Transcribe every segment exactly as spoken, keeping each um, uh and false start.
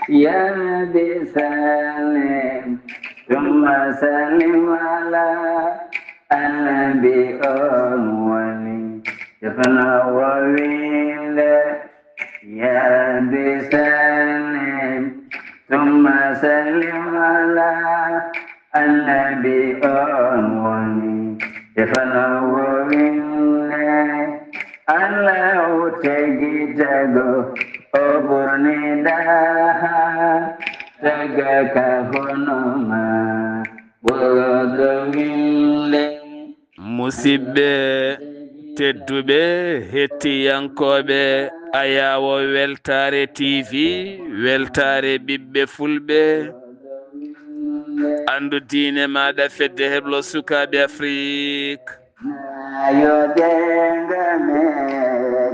يا رب سلم ثم سلم على النبي، on woni defnoowo winnde. يا رب سلم ثم سلم على النبي، on woni defnoowo winnde. Allahu tagi tago, o ɓurni ɗaha, tagaka hono ma, ɓurɗo winnde. Musidɓe tedduɓe, hettiyankooɓe Ayaawo Weltaare T V, Weltaare ɓiɓɓe Fulɓe, anndu diine maaɗa, fedde heblo sukaaɓe Afrik. Yo denga me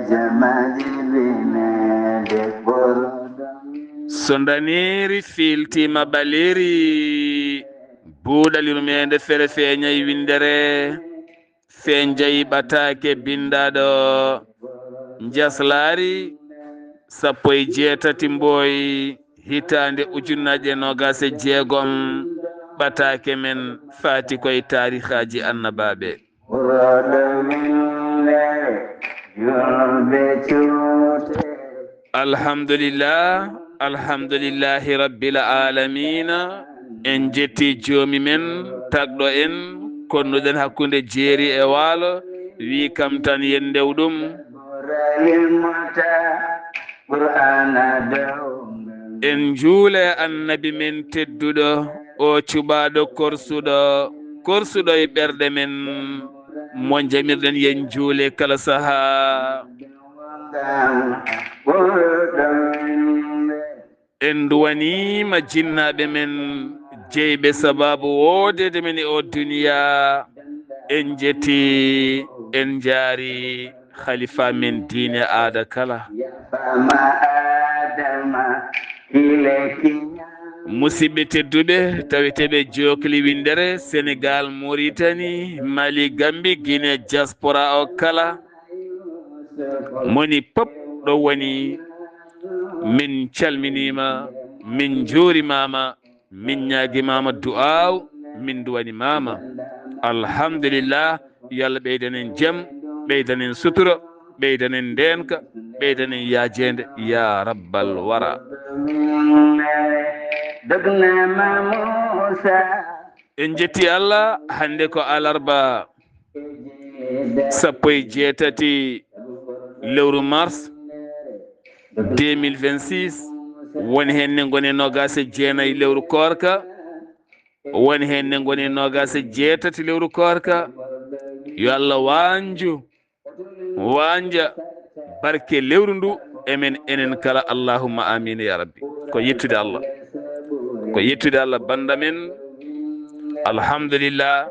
jamaji bine de boro. So ndaniiri fiiltiima ɓaleeri, buuɗal yurmeende fere feeñay winndere, fee njayi ɓataake binndaaɗo njaslaari sappo e jeetati mbooy hitaande ujunnaaje noogaas e jeegom, ɓataake men faati koye taarihaaji annabaaɓe. Ɓurɗo winnde julɓe cuuɗe. Alhamdulillah, alhamdulillahi rabbil aalamiina. En njetti joomi men, tagɗo en, konnuɗen hakkunde jeeri e waalo, wi kam tan yen ndew ɗum. Ɓurali mota, Qur'aana dow. En njuule annabi men tedduɗo, o cuɓaaɗo korsuɗo, korsuɗo e ɓerɗe men, mo njamirɗen yen njuule kala sahaa. En nduwaniima jinnaaɓe men, jeyɓe sabaabu woodeede men e o duniyaa. En njetti, en njaari khalifa men diine aada kala. Musidɓe tedduɓe, taweteeɓe jookli winndere, Senegal, Mauritanie, Mali, Gambie, Guinée, diaspora o kala. Moni pop ɗo woni, min calminiima, min njuurimaama, min ñaagimaama du'aaw, min duwanimaama. Alhamdulillah, yo Allah ɓeydan en jam, ɓeydan en sutura, ɓeydan en ndeenka, ɓeydan en yaajeende, ya rabbal wara. En njetti Allah, hannde ko alarba sappo e jeetati lewru mars deux mille vingt-six, woni heen ne ngoni noogaas e jeenayi lewru koorka, woni heen ne ngoni noogaas e jeetati lewru koorka. Yo Allah waanju, waanja barke lewru ndu e men enen kala, allahumma amiin ya rabbi. Ko yettude Allah, ko yettude Allah bannda men. Alhamdulillah,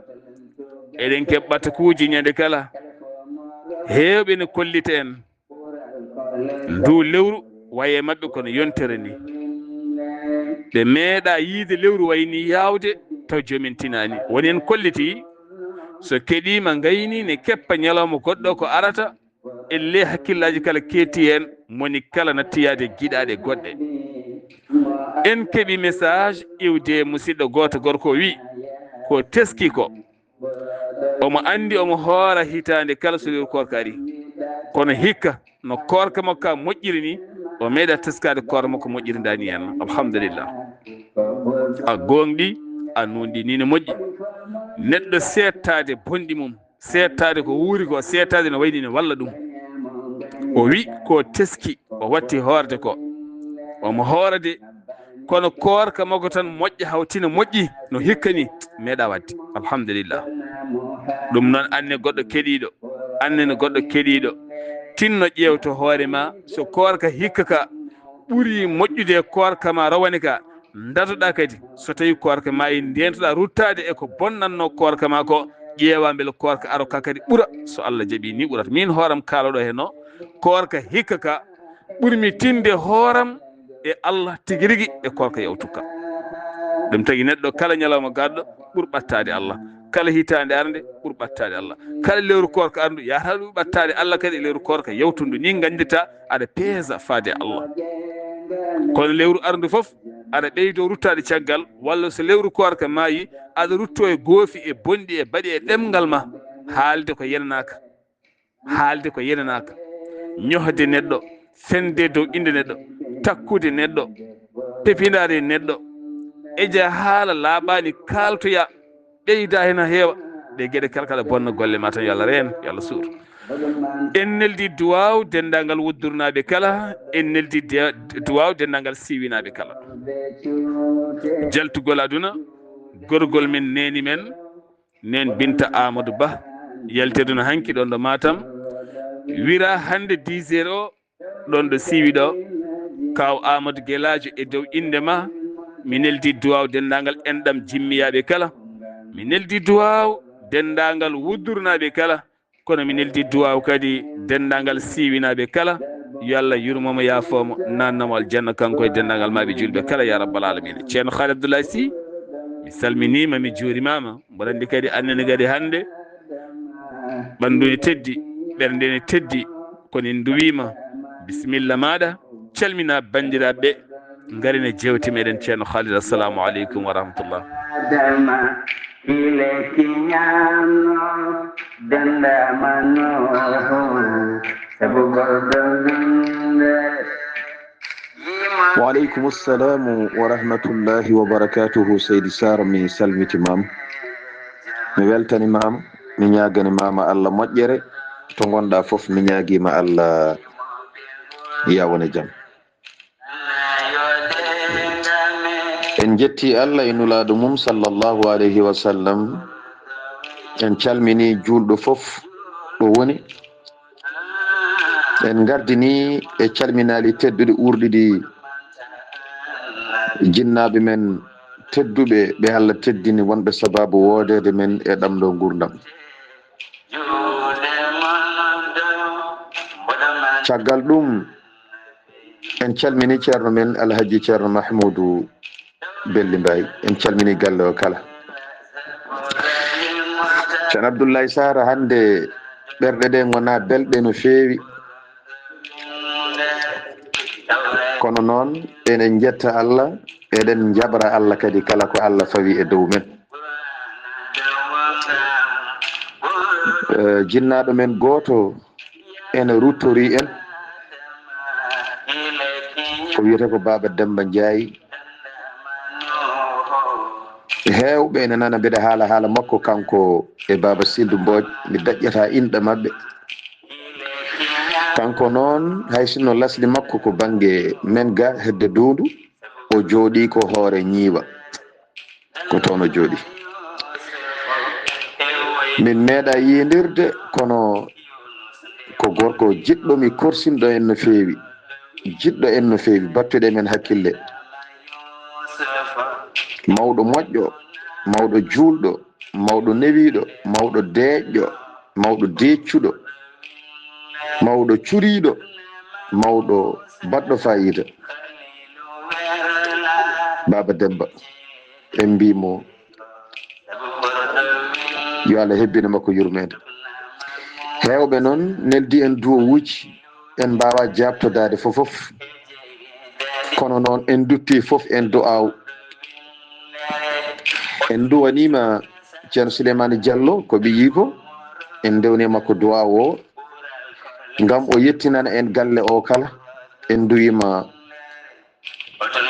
eɗen keɓɓa ɓatakuuji ñande kala, heewɓe ne kollita en ndu lewru, waye maɓɓe kono yontere ni. Ɓe meeɗa yiide lewru wayni yaawde taw joomin tinaani. Woni en kolliti, so keɗiima ngayni ne keppa ñalawma goɗɗo ko arata, elle hakkillaaji kala keetti heen, moni kala nattiyaade giɗaaɗe goɗɗe. En keɓi message iwde musidɗo gooto gorko wi, ko teski ko, omo anndi omo hoora hitaande kala so lewru koorka ari. Kono hikka no koorka makko ka moƴƴiri ni, o meeɗa teskaade koorka makko moƴƴiri ndani en. Alhamdulillah. A goongɗi, a nuunɗi, ni ne moƴƴi. Neɗɗo seettaade bonɗi mum, seettaade ko wuuri ko, seettaade no wayni ne walla ɗum. O wi ko teski, o watti hoorde ko. Omo hoora de, kono koorka makko tan moƴƴa, hawtina moƴƴi, no hikka ni, meeɗa waɗde. Alhamdulillah. Ɗum noon, anne goɗɗo keɗiiɗo, anne no goɗɗo keɗiiɗo, tinno ƴeewto hoore ma, so koorka hikka ka ɓuri moƴƴude e koorka ma rawane ka, ndatoɗa kadi, so tawi koorka ma e ndentoɗa ruttaade e ko bonnatno koorka ma ko, ƴeewa mbele koorka aro ka kadi ɓura, so Allah jaɓi ni ɓurata. Min hooram kaaloɗo he no, koorka hikka ka ɓurmi tinde hooram e Allah tigi rigi e koorka yawtuka. Ɗum tagi neɗɗo kala ñalawma garɗo ɓur ɓattaade Allah, kala hitaande arnde ɓur ɓattaade Allah, kala lewru koorka arndu yahata ɗum ɓattaade Allah kadi e lewru koorka yawtundu. Ni ngandita aɗa peesa faade Allah. Kono lewru arndu fof, aɗa ɓeydo ruttaade caggal, walla so lewru koorka maayi, aɗa rutto e goofi e bonɗi e baɗi e ɗemngal ma, haalde ko yenanaaka. Haalde ko yenanaaka. Ñohde neɗɗo, fende dow innde neɗɗo, takkude neɗɗo, pepindaade neɗɗo, eja haala laaɓaani, kaaltoya, ɓeyda heen heewa. Ɗe geɗe kala, kala bonna golle ma tan, yo Allah reen, yo Allah suur. En neldi duwaaw denndaangal wuddurnaaɓe kala, en neldi de-, duwaaw denndaangal siiwinaaɓe kala. Jaltugol aduna, gorgol men, neeni men, neen Binta Amadou Ba, yalti aduna hanki ɗoon ɗo Matam, wira hannde dix heures o, ɗoon ɗo siiwi ɗo, Kaaw Amadou Gelaajo, e dow innde ma, mi neldi duwaaw denndaangal enɗam jimmiyaaɓe kala. Mi neldi duwaaw denndaangal wuddurnaaɓe kala, kono mi neldi duwaaw kadi denndaangal siiwinaaɓe kala. Yo Allah yurmo mo, yaafoo mo, naatna mo aljanna, kanko e denndaangal maaɓe juulɓe kala, ya rabbal aalamiina. Ceerno Haali Abdoulaye Sy, mi salminiima, mi juurimaama. Mboɗo anndi kadi, aan nene kadi hannde, ɓanndu ne teddi, ɓernde ne teddi, kono en nduwiima, bisimilla maaɗa, calmina banndiraaɓe ɓe, ngari ne jeewti meɗen Ceerno Khalid. Assalamu aleykum wa rahmatullah. Adama, ile kiñaano, dendama no, sabu gordo dunde. Wa aleykum assalamu wa rahmatullahi wa barakatuhu. Seydi Sar, mi salmitimaama, mi weltanimaama, mi ñaagani maama Allah moƴƴere, to ngonɗa fof, mi ñaagiima Allah yawone jam. En njetti Allah e nulaaɗo mum sallallahu alayhi wa sallam. En calmini juulɗo fof ɗo woni. En ngardini e calminaali tedduɗi uurɗiɗi jinnaaɓe men tedduɓe ɓe Allah teddini, wonɓe sababu woodeede men e ɗam ɗo nguurndam. Caggal ɗum, en calmini ceerno men Alhaji Ceerno Mahmoudou Belli Mbaye, en calmini galle o kala. Ceerno Abdoulaye Sarr, hannde ɓerɗe ɗe ngona belɗe no feewi. Kono noon, eɗen njetta Allah, eɗen njabra Allah kadi kala ko Allah fawi e dow men. Eh, jinnaaɗo men gooto ene ruttori en, ko wiyetee ko Baaba Demmba Njaay. Heewɓe ene nana mbeɗa haala haala makko, kanko e Baaba Sildu Mbooj, mi daƴƴata inɗe maɓɓe. Kanko noon, hay sinno lasli makko ko bannge men ga hedde Downdu, o jooɗii ko Hoore Ñiiwa. Ko toon o jooɗii. Min meeɗaa yiindirde, kono ko gorko jiɗɗo mi, korsinɗo en no feewi, jiɗɗo en no feewi, battuɗo e men hakkille. Mawɗo moƴƴo, mawɗo juulɗo, mawɗo newiiɗo, mawɗo deeƴɗo, mawɗo deeccuɗo, mawɗo curiiɗo, mawɗo baɗɗo faayiida. Baaba Demmba, en mbii mo yo Allah hebbin e makko yurmeende. Heewɓe noon neldi en duwawuuji, en mbaawaa jaabtodaade fof fof. Kono noon, en ndutti fof en du'aaw. En nduwaniima Ceerno Souleymane Diallo, ko ɓiyiiko, en ndewni makko du'aaw o, ngam o yettinana en galle o kala. En nduwiima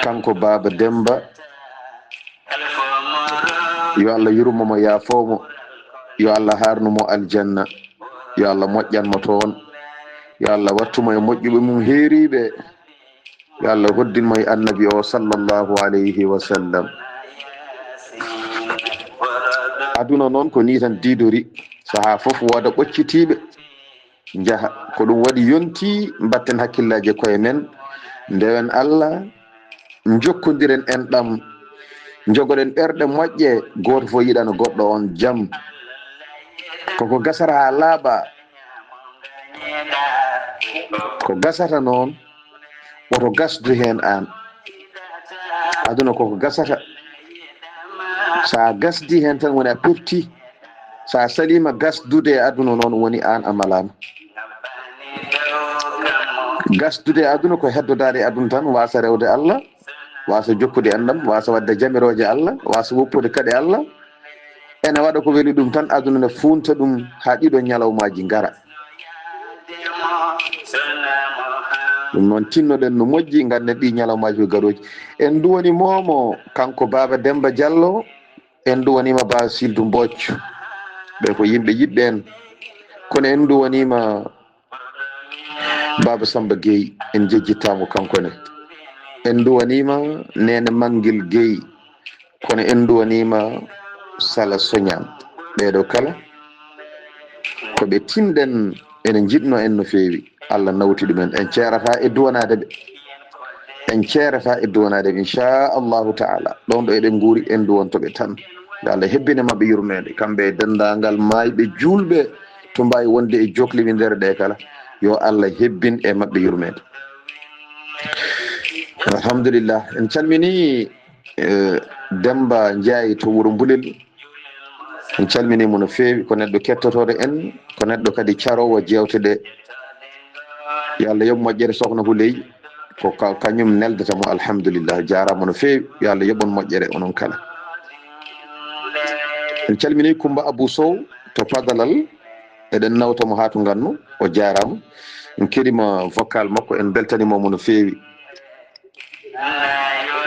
kanko Baaba Demmba, yo Allah yurmo mo, yaafoo mo, yo Allah haarnu mo aljanna, yo Allah moƴƴan mo toon, yo Allah wattu mo e moƴƴuɓe mum heeriiɓe, yo Allah hoddin mo e Annabi o sallallahu alayhi wa sallam. Aduna noon ko nii tan diidori, sahaa fof wooda ɓoccitiiɓe. Njaha. Ko ɗum waɗi yonti mbatten hakkillaaji e koye men, ndewen Allah, njokkondiren enɗam, njogoɗen ɓerɗe moƴƴe, gooto fof yiɗana goɗɗo on jam. Koko gasata haa laaɓa, ko gasata noon, woto gasdu heen aan. Aduna koko gasata. So a gasdi heen tan woni a perti. So a saliima gasdude e aduna noon woni aan a malaama. Gasdude e aduna ko heddodaade e aduna tan, waasa rewde Allah, waasa jokkude enɗam, waasa waɗde jamirooje Allah, waasa woppude kaɗe Allah. Ene waɗa ko weli ɗum tan, aduna ne fuunta ɗum haa ɗiɗo ñalawmaaji ngara. Ɗum noon, tinnoɗen no moƴƴi, ngannden ɗii ñalawmaaji ko garooji. En nduwanii mo, kanko Baaba Demmba Jallo, en nduwaniima Baaba Siiddu Mbooc. Ɓe ko yimɓe yiɗɓe en. Kono en nduwaniima Baaba Sammba Geey, en njejjittaa mo kanko ne. En nduwaniima Neene Manngel Geey, kono en nduwaniima Sala Soñaan. Ɓeeɗo kala ko ɓe tinɗen, ene njiɗnoo en no feewi. Allah nawti ɗumen. En ceerataa e duwanaade ɓe. En ceerataa e duwanaade ɓe, inchallahu taala. Ɗoon ɗo eɗen nguuri, en duwanto ɓe tan. Yo Allah hebbine maɓɓe yurmeende, kamɓe e denndaangal maayɓe juulɓe to mbaawi wonde e jokliwindere ɗe kala. Yo Allah hebbin e maɓɓe yurmeende. Alhamdulillah. En calminii, eh, Demmba Njaay to wuro Mbulel. En calminii mo no feewi. Ko neɗɗo kettotooɗo en, ko neɗɗo kadi caroowo jeewte ɗe. Yo Allah yoɓ moƴƴere Sohna Huley. Ko ka-, kañum neldata mo. Alhamdulillah. Jaaraama no feewi. Yo Allah yoɓ on moƴƴere onon kala. En calminii Kummba Abuu Sow to Padalal. Eɗen nawta mo haa to Ngannu. O jaaraama. En keɗiima vocal makko. En mbeltaniima mo no feewi.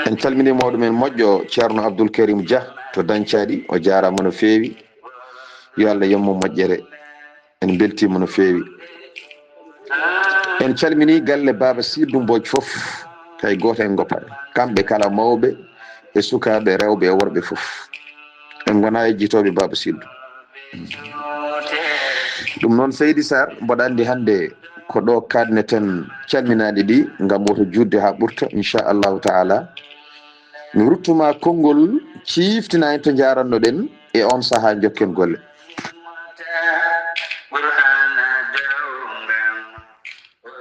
En calminii mawɗo men moƴƴo Ceerno Abdul Karim Dia to Dañcaaɗi. O jaaraama no feewi. Yo Allah yoɓ mo moƴƴere. En mbeltiima no feewi. En calminii galle Baaba Siiddu Mbooc fof. Hay gooto en ngoppaani. Kamɓe kala, mawɓe e sukaaɓe, rewɓe e worɓe fof. En ngonaa e yejjitooɓe Baaba Siiddu. Ɗum noon, Seydi Sarr, mboɗo anndi hannde ko ɗo kaaɗneten calminaaɗi ɗi, ngam woto juutde haa ɓurta, inchallahu taala. Mi ruttuma konngol, ciiftina en to njaarannoɗen e oon sahaa, njokken golle.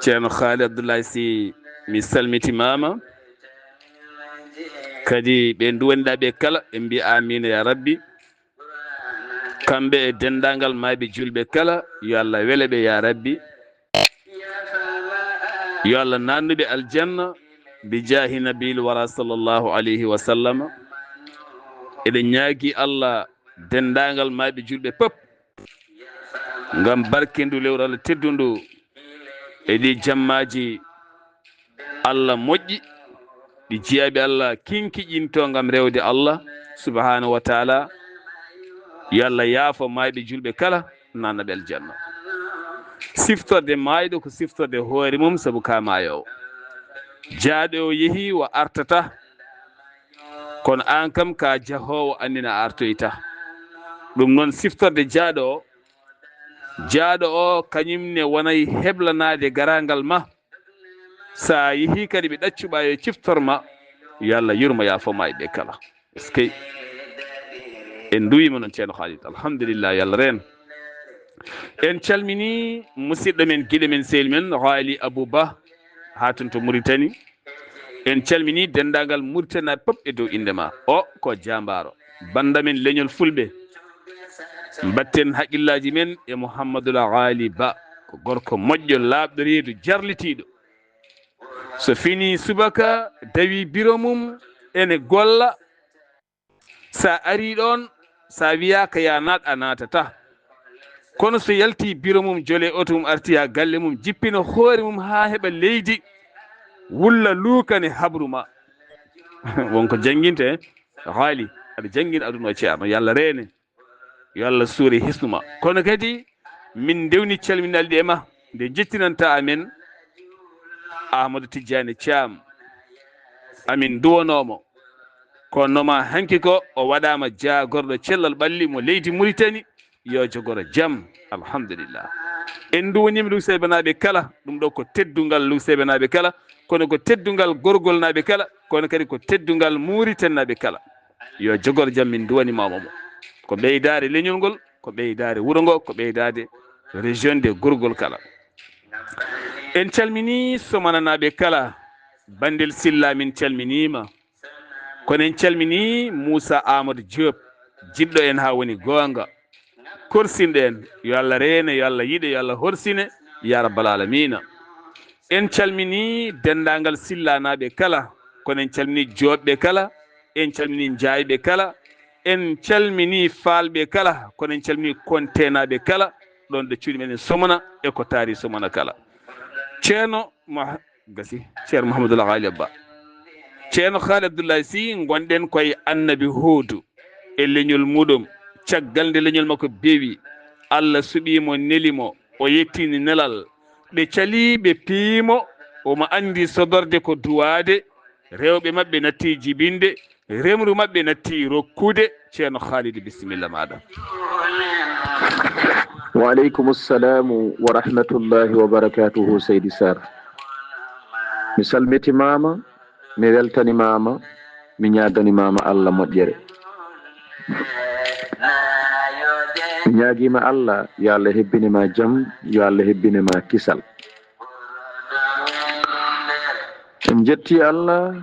Ceerno Haali Abdullahi Sy, mi salmitimaama. Kadi ɓe nduwaniɗaa ɓe kala, en mbiya amiin ya rabbi. Kamɓe e denndaangal maayɓe juulɓe kala, yo Allah wele ɓe ya rabbi. Yo Allah naatnu ɓe aljanna bi jaahi nabiyil wara sallallahu alayhi wa sallam. Eɗen ñaagii Allah denndaangal maayɓe juulɓe pop ngam barke ndu lewru Allah teddundu e ɗi jammaaji Allah moƴƴi, ɗi jiyaaɓe Allah kinkiƴinto ngam rewde Allah subhanahu wa taala. Yo Allah yaafo maayɓe juulɓe kala, naatna ɓe aljanna. Siftorde maayɗo ko siftorde hoore mum, sabu ka maayoowo. Jaaɗo o yehi, o artata. Kono aan kam ka jahoowo, anndina a artoyta. Ɗum noon, siftorde jaaɗo o, jaaɗo o kañum ne wonay heblanaade garaangal ma. So a yehii kadi ɓe ɗaccuɓa yo ciftor ma, yo Allah yurmo yaafo maayɓe kala. Eskey. En nduwiima noon Ceerno Khalid. Alhamdulillah, yo Allah reen. En calminii musidɗo men, giɗo men, sehil men, Haali Abou Ba, haa toon to Mauritanie. En calminii denndaangal Mauritanie pop e dow innde ma. O ko jaambaaro. Bannda men leñol Fulɓe. Mbatten haqqillaaji men e Mouhamadoul Haali Ba. Ko gorko moƴƴo, laaɓɗo reedu, jarlitiiɗo. So fini subaka, dawi biro mum, ene golla. Sa ari ɗoon, sa wiyaaka ya naat, a naatata. Kono so yalti biro mum, jole oto mum, arti haa galle mum, jippina hoore mum haa heɓa leydi, wulla luukane habru ma. Won ko jannginte, eh? Haali, aɗa janngina aduna o, Ceerno, yo Allah reene. Yo Allah suure hisnu ma. Kono kadi, min ndewni calminal ɗi e ma, nde njettinanta amen Amadou Tidiane Thiam. Amin nduwanoo mo. Ko noma hanki ko o waɗaama jaagorɗo cellal ɓalli mo leydi Mauritanie. Yo jogoro jam. Alhamdulillah. En nduwaniima Luuseeɓe naaɓe kala. Ɗum ɗo ko teddungal Luuseeɓe naaɓe kala. Kono ko teddungal Gorgol naaɓe kala. Kono kadi ko teddungal Mauritanie naaɓe kala. Yo jogor jam, min nduwaniima mo. Ko ɓeydaare leñol ngol, ko ɓeydaare wuro ngo, ko ɓeydaade région de Gorgol kala. En calminii Somananaaɓe kala. Bandel Silla, min calminiima. Kono en calminii Moussa Amadou Diop, jiɗɗo en haa woni goonga. Korsinɗo en, yo Allah reene, yo Allah yiɗe, yo Allah horsine, ya rabbal aalamiina. En calminii denndaangal Sillaanaaɓe kala, kono en calminii Joopɓe kala, en calminii Njaayɓe kala, en calminii Faalɓe kala, kono en calminii Konteenaaɓe kala, ɗoon ɗo cuuɗi men e Somona e ko taari Somona kala. Ceerno Mah-, gasi, Ceerno Mouhamadoul Ghalib Ba. Ceerno Khaali Abdoulaye Sy, ngonɗen koye Annabi Huudu e leñol muɗum. Caggal nde leñol makko bewi, Allah suɓii mo, neli mo, o yettini nelal. Ɓe calii, ɓe piyi mo, omo anndi sodorde ko duwaade, rewɓe maɓɓe natti jibinde, remru maɓɓe natti rokkude. Ceerno Khalid, bisimilla maaɗa. Wa aleykum salamu wa rahmatullahi wa barakatuhu, Seydi Sarr. Mi salmitimaama, mi weltanimaama, mi ñaagani maama Allah moƴƴere. Mi ñaagiima Allah, yo Allah hebbine ma jam, yo Allah hebbine ma kisal. En jetti Allah,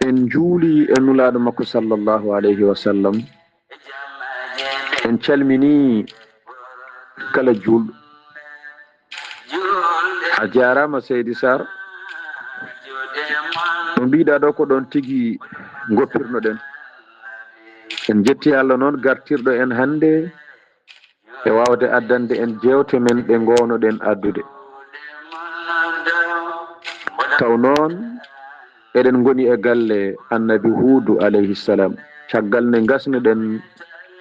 en njuuli e Nulaaɗo makko sallallahu alayhi wa sallam. En calminii kala juulɗo. A jaaraama, Seydi Sarr. No mbiɗa ɗo, ko ɗoon tigi ngoppirnoɗen. En jetti Allah noon gartirɗo en hannde e waawde addande en jeewte men ɗe ngownoɗen addude. Taw noon, eɗen ngoni e galle Annabi Huudu alayhi salam, caggal nde ngasnuɗen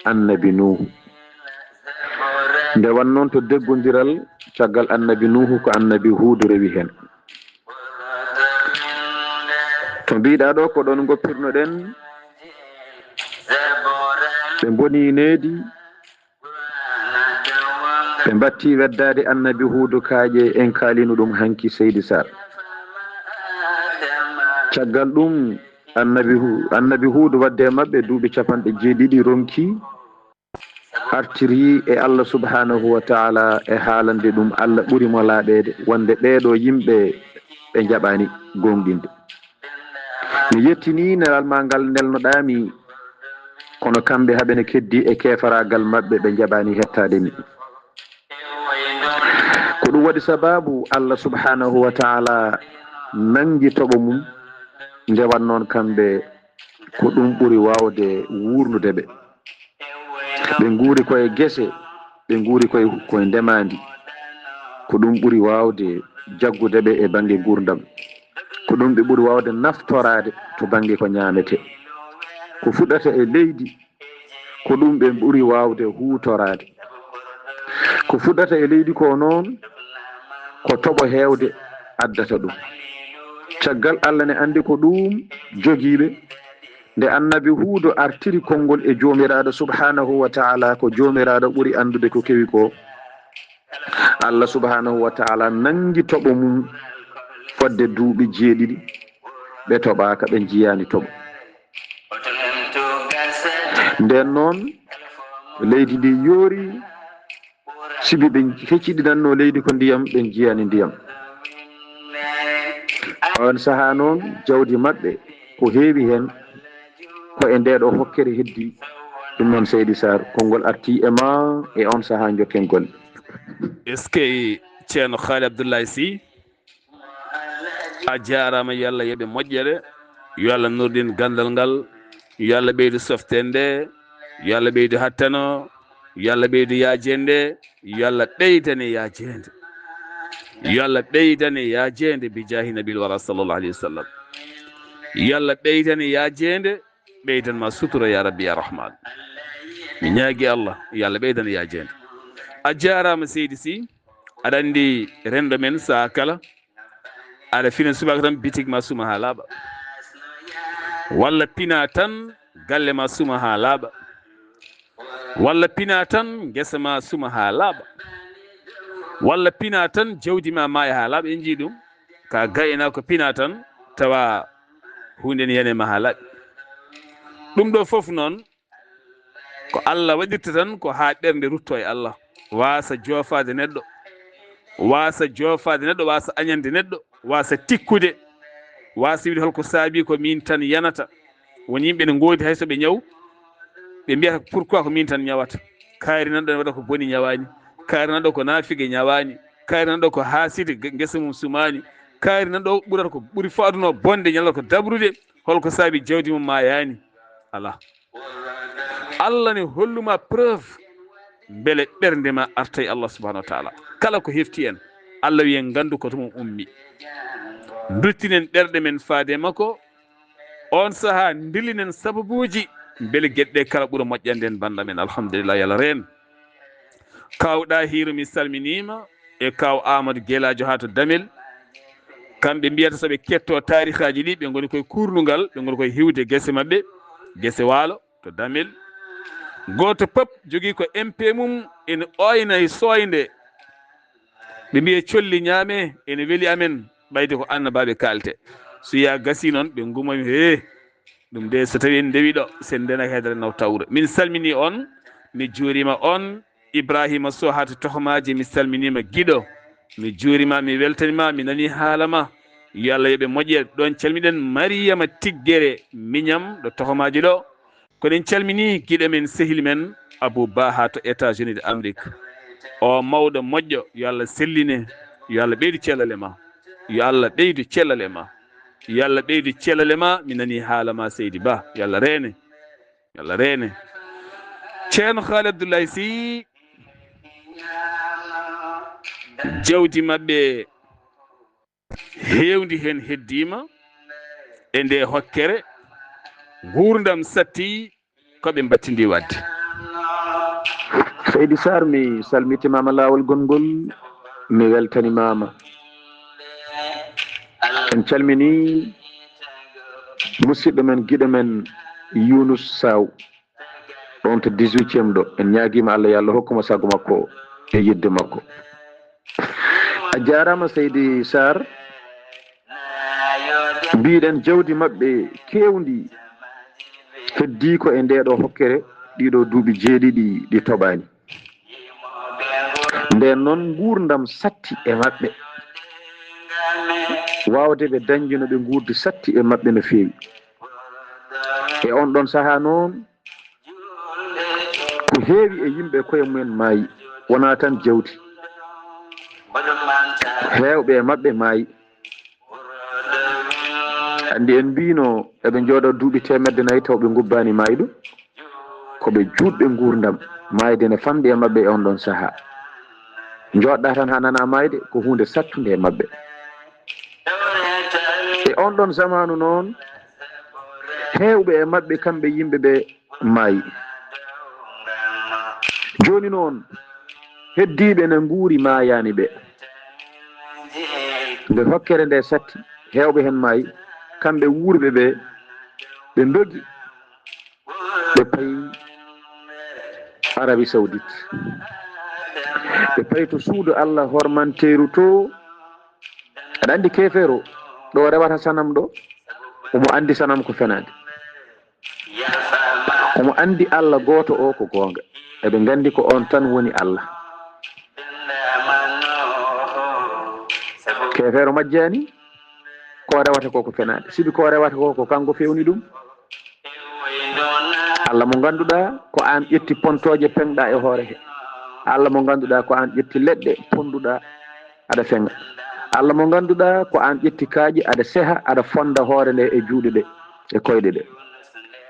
Annabi Nuuhu. Nde wannoo to deggondiral, caggal Annabi Nuuhu ko Annabi Huudu rewi heen. To mbiɗa ɗo, ko ɗoon ngoppirnoɗen. Ɓe mboni needi, ɓe mbatti weddaade Annabi Huudu kaaƴe, en kaalino ɗum hanki, Seydi Sarr. Caggal ɗum, Annabi Hu-, Annabi Huudu waɗde e maɓɓe duuɓi capanɗe jeeɗiɗi, ronki artiri e Allah subhanahu wa ta'ala e haalande ɗum Allah ɓuri mo laaɓeede, wonde ɓeeɗo yimɓe ɓe njaɓaani gooŋɗinde. Mi yettini nelal ma ngal nelnoɗaa mi, kono kamɓe haɓene keddi e keefaraagal maɓɓe, ɓe njaɓaani hettaade mi. Ko ɗum waɗi sababu Allah subhanahu wa ta'ala nangi toɓo mum, nde wannoon kamɓe ko ɗum ɓuri waawde wuurnude ɓe. Ɓe nguuri koye gese, ɓe nguuri koye, koye ndemaandi. Ko ɗum ɓuri waawde jaggude ɓe e bannge nguurndam. Ko ɗum ɓe ɓuri waawde naftoraade to bannge ko ñaametee. Ko fuɗata e leydi, ko ɗum ɓe ɓuri waawde huutoraade. Ko fuɗata e leydi ko noon, ko toɓo heewde addata ɗum. Caggal Allah ne anndi ko ɗum jogii ɓe. Nde Annabi Huudu artiri konngol e Joomiraaɗo subhaanahu wa ta'ala, ko Joomiraaɗo ɓuri anndude ko kewi ko, Allah subhaanahu wa ta'ala nanngi toɓo mum fodde duuɓi jeeɗiɗi, ɓe toɓaaka, ɓe njiyaani toɓo. Nden noon, leydi ndi yoori, sibi ɓe hecciɗinannoo leydi ko ndiyam, ɓe njiyaani ndiyam. On sahaa noon, jawdi maɓɓe ko heewi heen, ko e ndee ɗoo hokkere heddi. Ɗum noon, Seydi Sarr, konngol artii e ma e on sahaa njokken golle. Est-ce que Ceerno Khaali Abdoulaye Sy? A jaaraama, yo Allah yoɓe moƴƴere, yo Allah nurdin ganndal ngal, yo Allah ɓeydu softeende, yo Allah ɓeydu hattano, yo Allah ɓeydu yaajeende, yo Allah ɓeydane yaajeende. Yo Allah ɓeydane yaajeende bi jaahi Nabil Wara sallallahu alayhi wa sallam. Yo Allah ɓeydane yaajeende, ɓeydan ma sutura ya Rabbi ya Rahman. Mi ñaagi Allah, yo Allah ɓeydane yaajeende. A jaaraama Seydi Sy, aɗa anndi renndo men sahaa kala, aɗa fina subaka tan bitik ma suma haa laaɓa. Walla pina tan galle ma suma haa laaɓa. Walla pina tan ngesa ma suma haa laaɓa. Walla pina tan jawdi ma maaya haa laaɓa. En njii ɗum. Ka gayna ko pina tan tawa huunde ne yani ma haa laaɓi. Ɗum ɗo fof noon ko Allah waɗirta tan ko haa ɓernde rutto e Allah. Waasa joofaade neɗɗo. Waasa joofaade neɗɗo, waasa añande neɗɗo, waasa tikkude, waasa wiide holko saabi ko min tan yanata. Won yimɓe ne ngoodi hay so ɓe ñaw, ɓe mbiyata pourquoi ko min tan ñawata. Kaari nan ɗo ne waɗa ko boni ñawaani. Kaari nan ɗo ko naafige ñawaani. Kaari nan ɗo ko haaside, ge-, ngesa mum sumaani. Kaari nan ɗo ɓurata ko ɓuri faaduno bonde, ñalata ko dabrude. Holko saabi jawdi mum maayaani? Alaa. Allah ne holluma preuve mbele ɓernde ma arta e Allah subhanahu wa taala. Kala ko hefti en, Allah wiyen ngandu ko to mum ummi. Duttinen ɓerɗe men faade makko. On saha ndillinen sababuuji mbele geɗe ɗe kala ɓura moƴƴande en banda men. Alhamdulillah, yalla reen. Kaw Ɗahiru, mi salminiima, e kaw Amadou Gelaajo haa to Damel. Kamɓe mbiyata so ɓe ketto taarihaaji ɗi, ɓe ngoni koye kuurnungal, ɓe ngoni koye hiwde gese maɓɓe, gese waalo to Damel. Gooto pop jogii ko M P mum, ene ooyna e sooynde. Ɓe mbiya colli ñaame, ene weli amen, ɓayde ko annabaaɓe kaalte. So ya gasi noon, ɓe ngumoy, hee, ɗum de, so tawi en ndewi ɗo, sen ndena hedere naw tawre. Min salmini on, mi juurima on, Ibrahima Sow haa to Tohomaaji, mi salminiima giɗo. Mi juurima, mi weltanima, mi nani haala ma. Yo Allah yoɓe moƴƴere. Ɗon calmiɗen Mariyama Tiggere Miñam ɗo Tohomaaji ɗo. Kono en calmini giɗo men, sehil men Abou Ba haa to États-Unis de Amérique. O mawɗo moƴƴo, yo Allah selline, yo Allah ɓeydu cellale ma. Yo Allah ɓeydu cellale ma. Yo Allah ɓeydu cellale ma. Mi nani haala ma, Seydi Ba. Yo Allah reene. Yo Allah reene. Ceerno Haali Abdoulaye Sy, jawdi maɓɓe heewndi heen heddiima e nde hokkere, nguurndam satti ko ɓe mbattindi waɗde. Seydi Sarr, mi salmitimaama laawol gonngol, mi weltanimaama. En calmini musidɗo men, giɗo men Younouss Sow, ɗon to dix-huitième ɗo. En ñaagiima Allah, yo Allah hokku mo sago makko e yiɗde makko. A jaaraama, Seydi Sarr. Mbiɗen jawdi maɓɓe keewndi heddii ko e ndee ɗo hokkere, ɗii ɗo duuɓi jeeɗiɗi ɗi toɓaani. Ndeen noon, nguurndam satti e maɓɓe. Waawde ɓe dañde no ɓe nguurdi satti e maɓɓe no feewi. E on ɗon sahaa noon, ko heewi e yimɓe koye mumen maayi, wonaa tan jawdi. Heewɓe e maɓɓe maayi. Anndi en mbiino eɓe njooɗo duuɓi teemedde nayi taw ɓe ngubbaani maayɗo. Ko ɓe juutɓe nguurndam, maayde ne famɗi e maɓɓe e on ɗon sahaa. Njooɗɗa tan haa nana maayde, ko huunde sattunde e maɓɓe. E on ɗon zamaanu noon, heewɓe e maɓɓe, kamɓe yimɓe ɓe, maayi. Jooni noon, heddiiɓe ne nguuri, maayaani ɓe. Nde hokkere nde satti, heewɓe heen maayi, kamɓe wuurɓe ɓe, ɓe ndogi, ɓe payi Arabie Saoudite. Ɓe payi to suudu Allah hormanteeru to. Aɗa anndi keefeero ɗo rewata sanam ɗo, omo anndi sanam ko fenaande. Omo anndi Allah gooto o ko goonga. Eɓe nganndi ko on tan woni Allah. Keefeero majjaani, ko rewata ko ko fenaande. Sibi ko rewata ko, ko kanko fewni ɗum. Allah mo ngannduɗaa ko aan ƴetti pontooje peŋɗaa e hoore he. Allah mo ngannduɗaa ko aan ƴetti leɗɗe ponduɗaa aɗa feŋa. Allah mo ngannduɗaa ko aan ƴetti kaaƴe aɗa seha, aɗa fonda hoore nde e juuɗe ɗe, e koyɗe ɗe.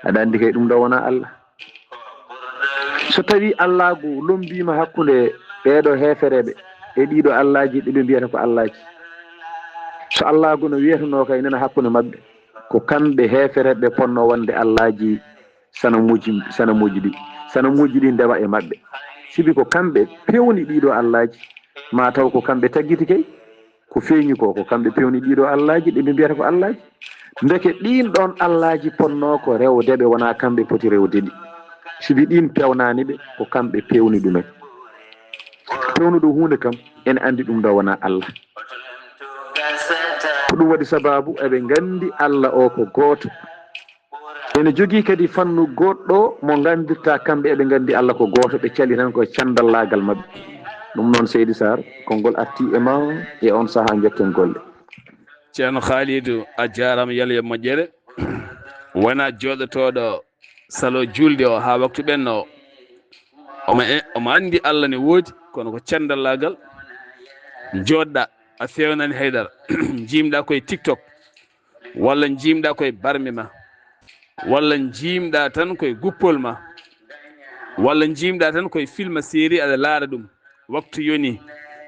Aɗa anndi kay ɗum ɗo wonaa Allah. So tawii Allaagu lommbiima hakkunde ɓeeɗo heefereeɓe e ɗiiɗo allaaji ɗi ɓe mbiyata ko allaaji, so Allaagu no wiyatunoo kay nena hakkunde maɓɓe, ko kamɓe heefereeɓe ɓe ponnoo wonde allaaji sanamuuji, sanamuuji ɗi. Sanamuuji ɗi ndewa e maɓɓe. Sibi ko kamɓe pewni ɗiiɗo allaaji, maa taw ko kamɓe taggiti kay. Ko feeñi ko, ko kamɓe pewni ɗiiɗo allaaji, ɗi ɓe mbiyata ko allaaji. Ndeke ɗiin ɗoon allaaji ponnoo ko rewde ɓe, wonaa kamɓe poti rewde ɗi. Sibi ɗiin pewnaani ɓe, ko kamɓe pewni ɗumen. Pewnuɗo huunde kam, ene anndi ɗum ɗo wonaa Allah. Ko ɗum waɗi sabaabu, eɓe nganndi Allah o ko gooto. Ene jogii kadi fannu goɗɗo mo nganndirta kamɓe, eɓe nganndi Allah ko gooto, ɓe cali tan ko e canndallaagal maɓɓe. Ɗum noon, Seydi Sarr, konngol arti e ma e on sahaa, njokken golle. Ceerno Khalidou, a jaaraama, yalla yo moƴƴere. Wona jooɗotooɗo salo juulde o haa waktu ɓenno o. Omo e-, omo anndi Allah ne woodi, kono ko canndallaagal. Jooɗɗa, a fewnani haydara. Jiimɗa koye TikTok, walla jiimɗa koye barme ma, walla jiimɗa tan koye guppol ma, walla jiimɗa tan koye film, série, aɗa laara ɗum. Waktu yoni,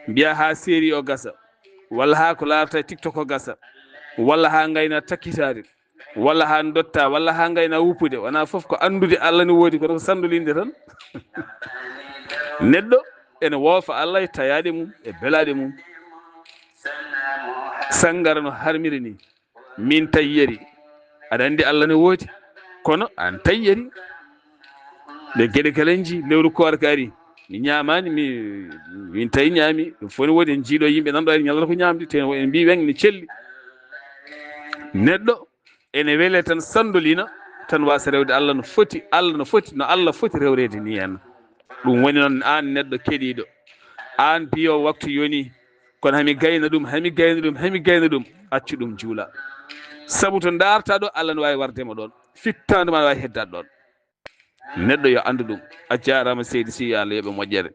mbiya ha série o gasa, walla ha ko laarata e TikTok o gasa, walla ha ngayna takkitaade, walla ha dotta, walla ha ngayna wuppude. Wona fof ko anndude Allah ne woodi, kono ko sanndolinde tan. Neɗɗo ene woofa Allah e tayaade mum, e belaade mum. Sanngara no harmiri ni. Min tawi yeri. Aɗa anndi Allah ne woodi, kono an tawi yeri. Nde geɗe kala en ji, lewru koorka ari, mi ñaamaani, mi, min tawi ñaami. Ɗum fof ne woodi, en jiiɗo yimɓe nan ɗo ari ñalata ko ñaamde, te en mbi weŋ ne celli. Neɗɗo ene wele tan sanndolina, tan wasa rewde Allah no foti, Allah no foti, no Allah foti rewreede ni en. Ɗum woni noon, aan neɗɗo keɗiiɗo, aan mbiyo waktu yoni, kono hami gayna ɗum, hami gayna ɗum, hami gayna ɗum, accu ɗum juula. Sabu to ndaarta ɗo, Allah no waawi wardema ɗoon, fittaandu ma no waawi heddaade ɗoon. Neɗɗo yo anndu ɗum. A jaaraama seydi Sy, yo Allah yoɓe moƴƴere.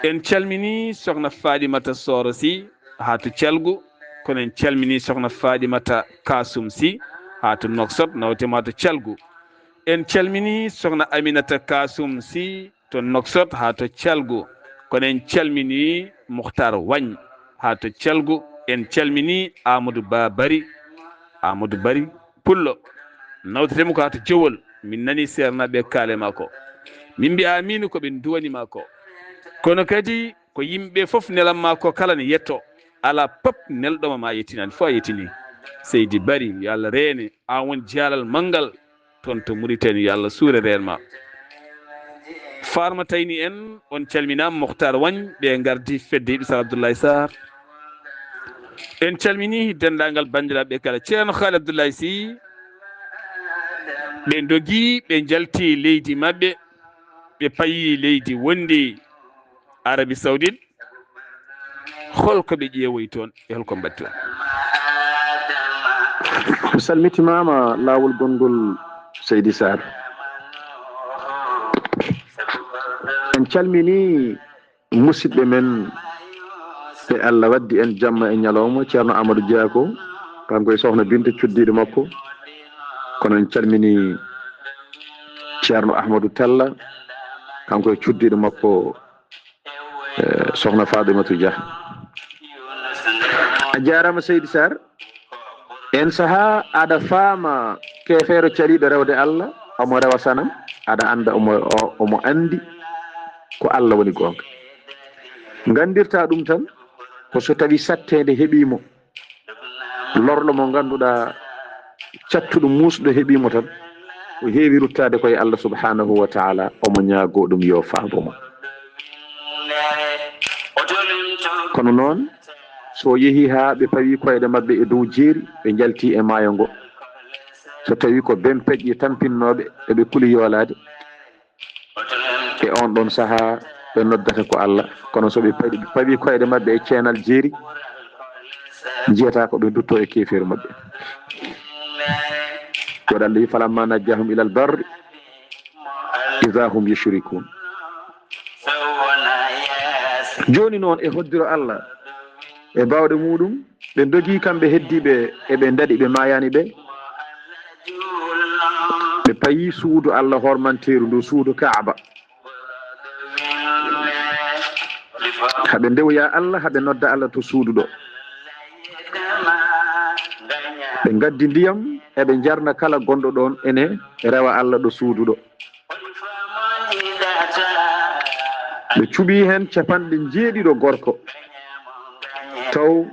En calmini sokhna Faɗimata Sooro Sy haa to Calgu, kono en calmini sokhna Faɗimata Kasum Sy haa to Nouakchott, nawte ma to Calgu. En calmini sokhna Aminata Kasum Sy to Nouakchott haa to Calgu, kono en calmini Mukhtar Wagne haa to Calgu. En calmini Amadou Ba Bari, Amadou Bari Pullo, nawtetee mo ko haa to Jowol. Min nani seernaaɓe kaale ma ko. Min mbiya amiin ko ɓe nduwani ma ko. Kono kadi ko yimɓe fof nelan ma ko kala ne yetto. Alaa pop nelɗo ma, ma yettinaani, fof a yettini. Seydi Bari, yo Allah reene, aan won jaalal manngal toon to Mauritanie, yo Allah suure reen ma. Farma Tayni en, on calminaama, Mokhtar Wagne, ɓe ngardi fedde Hiɓe Sar Abdoulaye Sarr. En calmini denndaangal banndiraaɓe kala. Ceerno Khaali Abdoulaye Sy, ɓe ndogi, ɓe njalti leydi maɓɓe, ɓe payi leydi wondi Arabie Saoudite. Holko ɓe ƴeewoyi toon e holko mbaɗi toon? Mi salmitimaama laawol gonngol Seydi Sarr. En calmini musidɓe men ɓe Allah waddi en jamma e ñalawma, Ceerno Amadou Diako, kanko e sokhna Binta cuddiiɗo makko. Kono en calmini Ceerno Ahmadou Talla, kanko e cuddiiɗo makko, eh, sokhna Fatimatou Dia. A jaaraama Seydi Sarr. En sahaa aɗa faama keefeero caliiɗo rewde Allah, omo rewa sanam, aɗa annda omo, o- omo anndi ko Allah woni goonga. Nganndirtaa ɗum tan ko so tawii satteende heɓii mo, lorlo mo ngannduɗaa cattuɗo muusɗo heɓii mo tan, o heewi ruttaade ko e Allah subhanahu wa taala, omo ñaagoo ɗum yo faabo mo. Kono noon, so o yehii haa ɓe pawi koyɗe maɓɓe e dow jeeri, ɓe njalti e maayo ngo, so tawii ko bempeƴƴe tampinnooɓe, eɓe kuli yoolaade, e oon ɗoon sahaa ɓe noddata ko Allah. Kono so ɓe pawi, pawi koyɗe maɓɓe e ceenal jeeri, njiyata ko ɓe ndutto e keefeeru maɓɓe. Ko Allah wi, falamma najjahum ilal barri iza hum yushrikun. Jooni noon, e hoddiro Allah e baawɗe muuɗum, ɓe ndogi kamɓe heddiiɓe, eɓe ndaɗi, ɓe maayaani ɓe. Ɓe payi suudu Allah hormanteeru ndu, suudu Kaaba. Haɓe ndewoya Allah, haɓe nodda Allah to suudu ɗo. Ɓe ngaddi ndiyam, eɓe njarna kala gonɗo ɗoon ene rewa Allah ɗo suudu ɗo. Ɓe cuɓi heen capanɗe njeeɗiɗo gorko, taw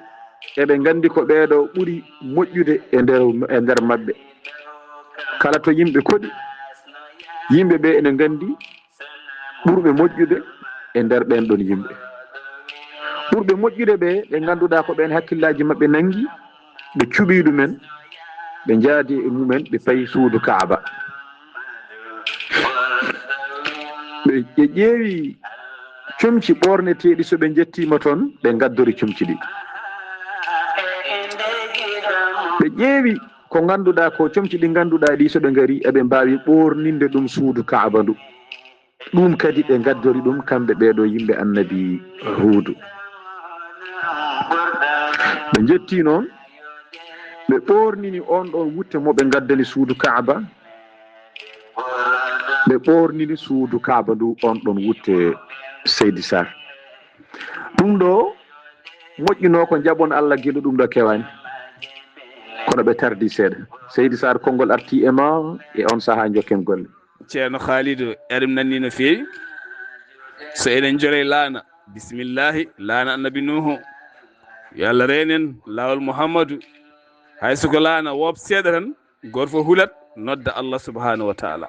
eɓe nganndi ko ɓeeɗo ɓuri moƴƴude e nder, e nder maɓɓe. Kala to yimɓe koɗi, yimɓe ɓe ene nganndi ɓurɓe moƴƴude e nder ɓeen ɗoon yimɓe. Ɓurɓe moƴƴude ɓe, ɓe ngannduɗaa ko ɓeen hakkillaaji maɓɓe nanngi, ɓe cuɓi ɗumen, ɓe njaadi e mumen, ɓe payi suudu Kaaba. Ɓe, ɓe ƴeewi comci ɓoorneteeɗi, so ɓe njettiima toon, ɓe ngaddori comci ɗi. Ɓe ƴeewi ko ngannduɗaa ko comci ɗi ngannduɗaa ɗi, so ɓe ngari, eɓe mbaawi ɓoorninde ɗum suudu Kaaba ndu. Ɗum kadi ɓe ngaddori ɗum kamɓe ɓeeɗo yimɓe Annabi Huudu. Ɓe njetti noon, ɓe ɓoornini oon ɗoon wutte mo ɓe ngaddani suudu Kaaba. Ɓe ɓoornini suudu Kaaba ndu oon ɗoon wutte, Seydi Sarr. Ɗum ɗo moƴƴunoo ko njaɓon Allah gila ɗum ɗo kewaani. Kono ɓe tardi seeɗa. Seydi Sarr, konngol arti e ma e oon sahaa njokken golle. Ceerno Khalidou, eɗen nanni no feewi. So eɗen njorey laana, bisimillahi, laana Annabi Nuuhu. Yo Allah reenen laawol Muhammadu. Hay so ko laana woob seeɗa tan, gooto fof hulat, nodda Allah subhanahu wa taala.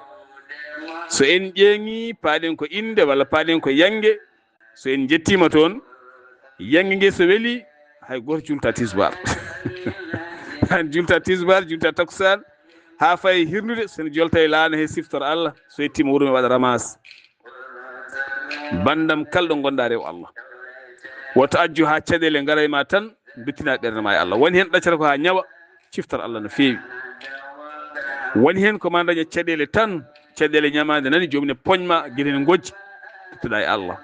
So en ƴeeŋi, paaɗen ko innde walla paaɗen ko yannge, so en njettiima toon, yannge nge so weli, hay gooto julta tisbaar. An julta tisbaar, julta takkusaan, haa fayi hirnude, so en jolta e laana he siftor Allah, so yettiima wuro mi waɗa ramas. Banndam kala ɗo ngonɗaa rew Allah. Woto accu haa caɗeele ngara e ma tan, nduttina ɓernde ma e Allah. Woni heen ɗaccata ko haa ñawa, ciftor Allah no feewi. Woni heen ko ma daña caɗeele tan, caɗeele ñamaande nani, joomum ne poñ ma, gila ne ngojji, nduttoɗaa e Allah.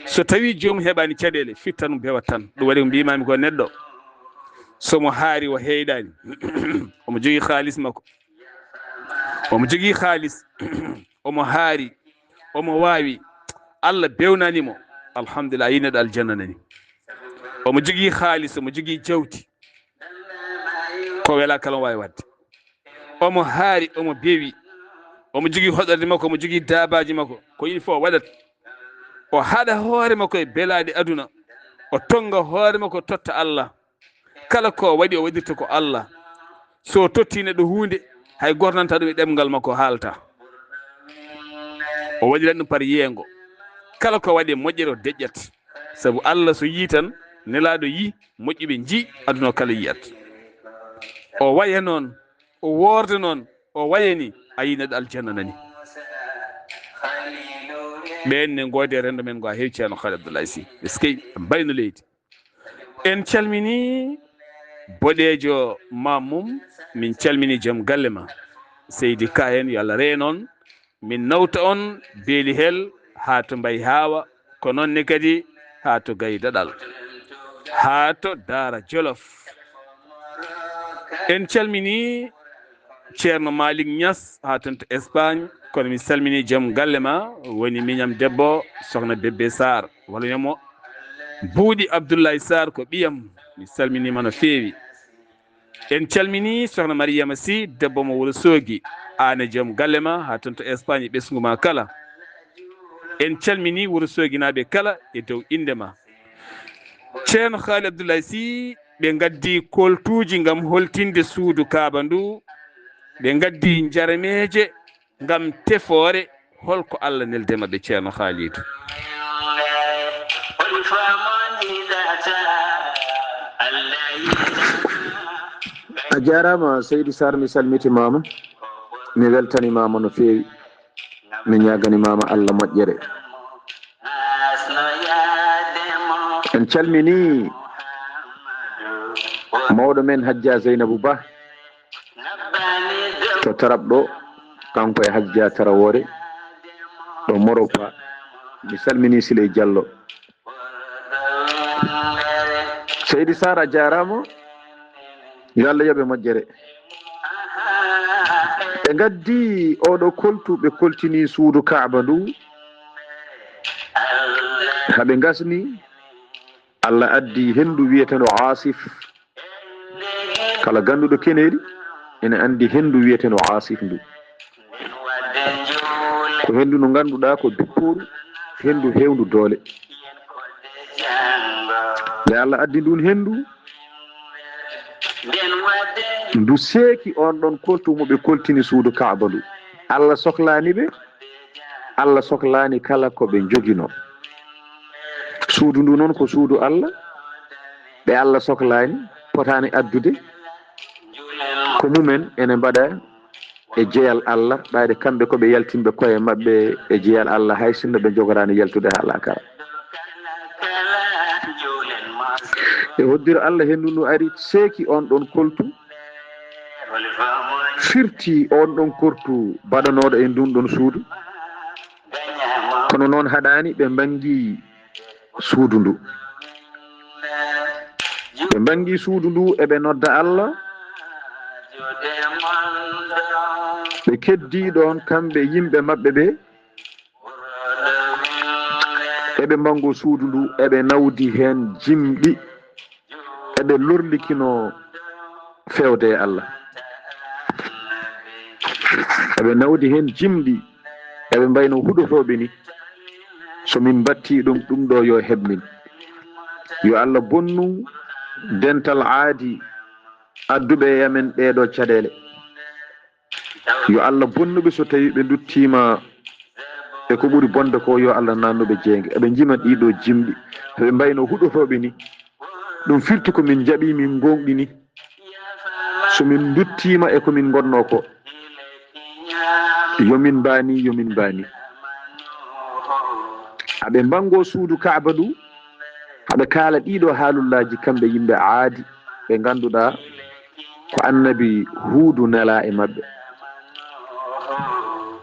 So tawii joomum heɓaani caɗeele, fittan mo bewat tan. Ɗum waɗi ko mbiimaami ko neɗɗo, so mo haari o heyɗaani, omo jogii haalis makko, omo jogii haalis, omo haari, omo waawi, Allah bewnaani mo, alhamdulillah, a yii neɗɗo aljanna nani. Omo jogii haalis, omo jogii jawdi, ko welaa kala omo waawi waɗde. Omo haari, omo bewi, omo jogii hoɗorde makko, omo jogii daabaaji makko, ko il faut o waɗat. O haɗa hoore makko e belaaɗe aduna, o tonnga hoore makko totta Allah. Kala ko o waɗi, o waɗirta ko Allah. So o totti neɗɗo huunde, hay gooto nanta ɗum e ɗemngal makko haalta. O waɗirat ɗum par yeengo. Kala ko waɗi e moƴƴere o deƴƴat. Sabu Allah so yii tan, nelaaɗo yii, moƴƴuɓe njii, aduna o kala yiyat. O waya noon, o woorda noon, o waya ni, a yii neɗɗo aljanna nani. Ɓeen ne ngoodi e renndo men ngo, a heewi Ceerno Khalid Abdoulaye Sy. Eskey, mbayno leydi. En calminii boɗeejo Maam Mum, min calminii joom galle ma. Seydi Ka en, yo Allah reen on. Min nawta on Beeli Hel haa to Mbay Haawa, ko noon ne kadi haa to Gaye Daɗal, haa to Daara Jolof. En calminii Ceerno Malick Niass haa toon to Espagne, kono mi salminii joom galle ma, woni miñam debbo, Sokhna Bébé Sarr, walla wiyan mo Buuɗi Abdoulaye Sarr, ko ɓiyam, mi salminiima no feewi. En calminii Sokhna Mariama Sy, debbo mo Wuro Soogi, aan e joom galle ma, haa toon to Espagne, e ɓesngu ma kala. En calminii Wuro Sooginaaɓe kala e dow innde ma. Ceerno Khaly Abdoulaye Sy, ɓe ngaddi koltuuji ngam holtinde suudu Kaaba ndu, ɓe ngaddi njarameeje ngam tefoore. Hol ko Allah neldi e maɓɓe, Ceerno Khalidou? A jaaraama, Seydi Sarr, mi salmitimaama, mi weltanimaama no feewi, mi ñaaganimaama Allah moƴƴere. En calminii mawɗo men Hajja Zeynabu Ba to Tarab ɗo, kanko e Hajja Tarawore ɗo Moropa. Mi salminii Siley Jallo. Seydi Sarr, a jaaraama. Yo Allah yoɓe moƴƴere. Ɓe ngaddi oɗo koltu, ɓe koltini suudu Kaaba ndu. Haɓe ngasni, Allah addi henndu wiyeteeɗo Asif. Kala gannduɗo keneeli ene anndi henndu wiyeteeɗo Asif ndu. Ko henndu ndu ngannduɗaa ko duppooru, henndu heewndu doole. Nde Allah addi ndun henndu, ndu seeki on ɗon koltu mo ɓe koltini suudu Kaaba ndu. Allah soklaani ɓe, Allah soklaani kala ko ɓe njoginoo. Suudu ndu noon ko suudu Allah, ɓe Allah soklaani, potaani addude ko mumen, ene mbaɗa e jeyal Allah, ɓayde kamɓe ko ɓe yaltinɓe koye maɓɓe e jeyal Allah, hay sinno ɓe njogoraani yaltude haa laakara. E hoddiro Allah, henndu ndu ari, seeki on ɗon koltu, firti on ɗon koltu baɗanooɗo e ndun ɗon suudu. Kono noon haɗaani ɓe mbanngi suudu ndu. Ɓe Mbanngi suudu ndu, eɓe nodda Allah. Ɓe keddii ɗoon, kamɓe yimɓe maɓɓe ɓe. Eɓe mbanngo suudu ndu, eɓe nawdi heen jimɗi. Eɓe lorlikinoo feewde e Allah. Eɓe nawdi heen jimɗi. Eɓe mbayno huɗotooɓe ni. So min mbattii ɗum, ɗum ɗo yo heɓ min. Yo Allah bonnu dental aadi adduɓe e amen ɗee ɗo caɗeele. Yo Allah bonnu ɓe so tawii ɓe nduttiima e ko ɓuri bonde ko, yo Allah nannu ɓe jeynge. Eɓe njima ɗii ɗo jimɗi. Eɓe mbayno huɗotooɓe ni. Ɗum firti ko min njaɓi, min ngoongɗini. So min nduttiima e ko min ngonnoo ko, yo min mbaani, yo min mbaani. Aɓe mbanngo suudu Kaaba ndu, aɓe kaala ɗii ɗo haalullaaji, kamɓe yimɓe aadi, ɓe ngannduɗaa ko Annabi Huudu nelaa e maɓɓe.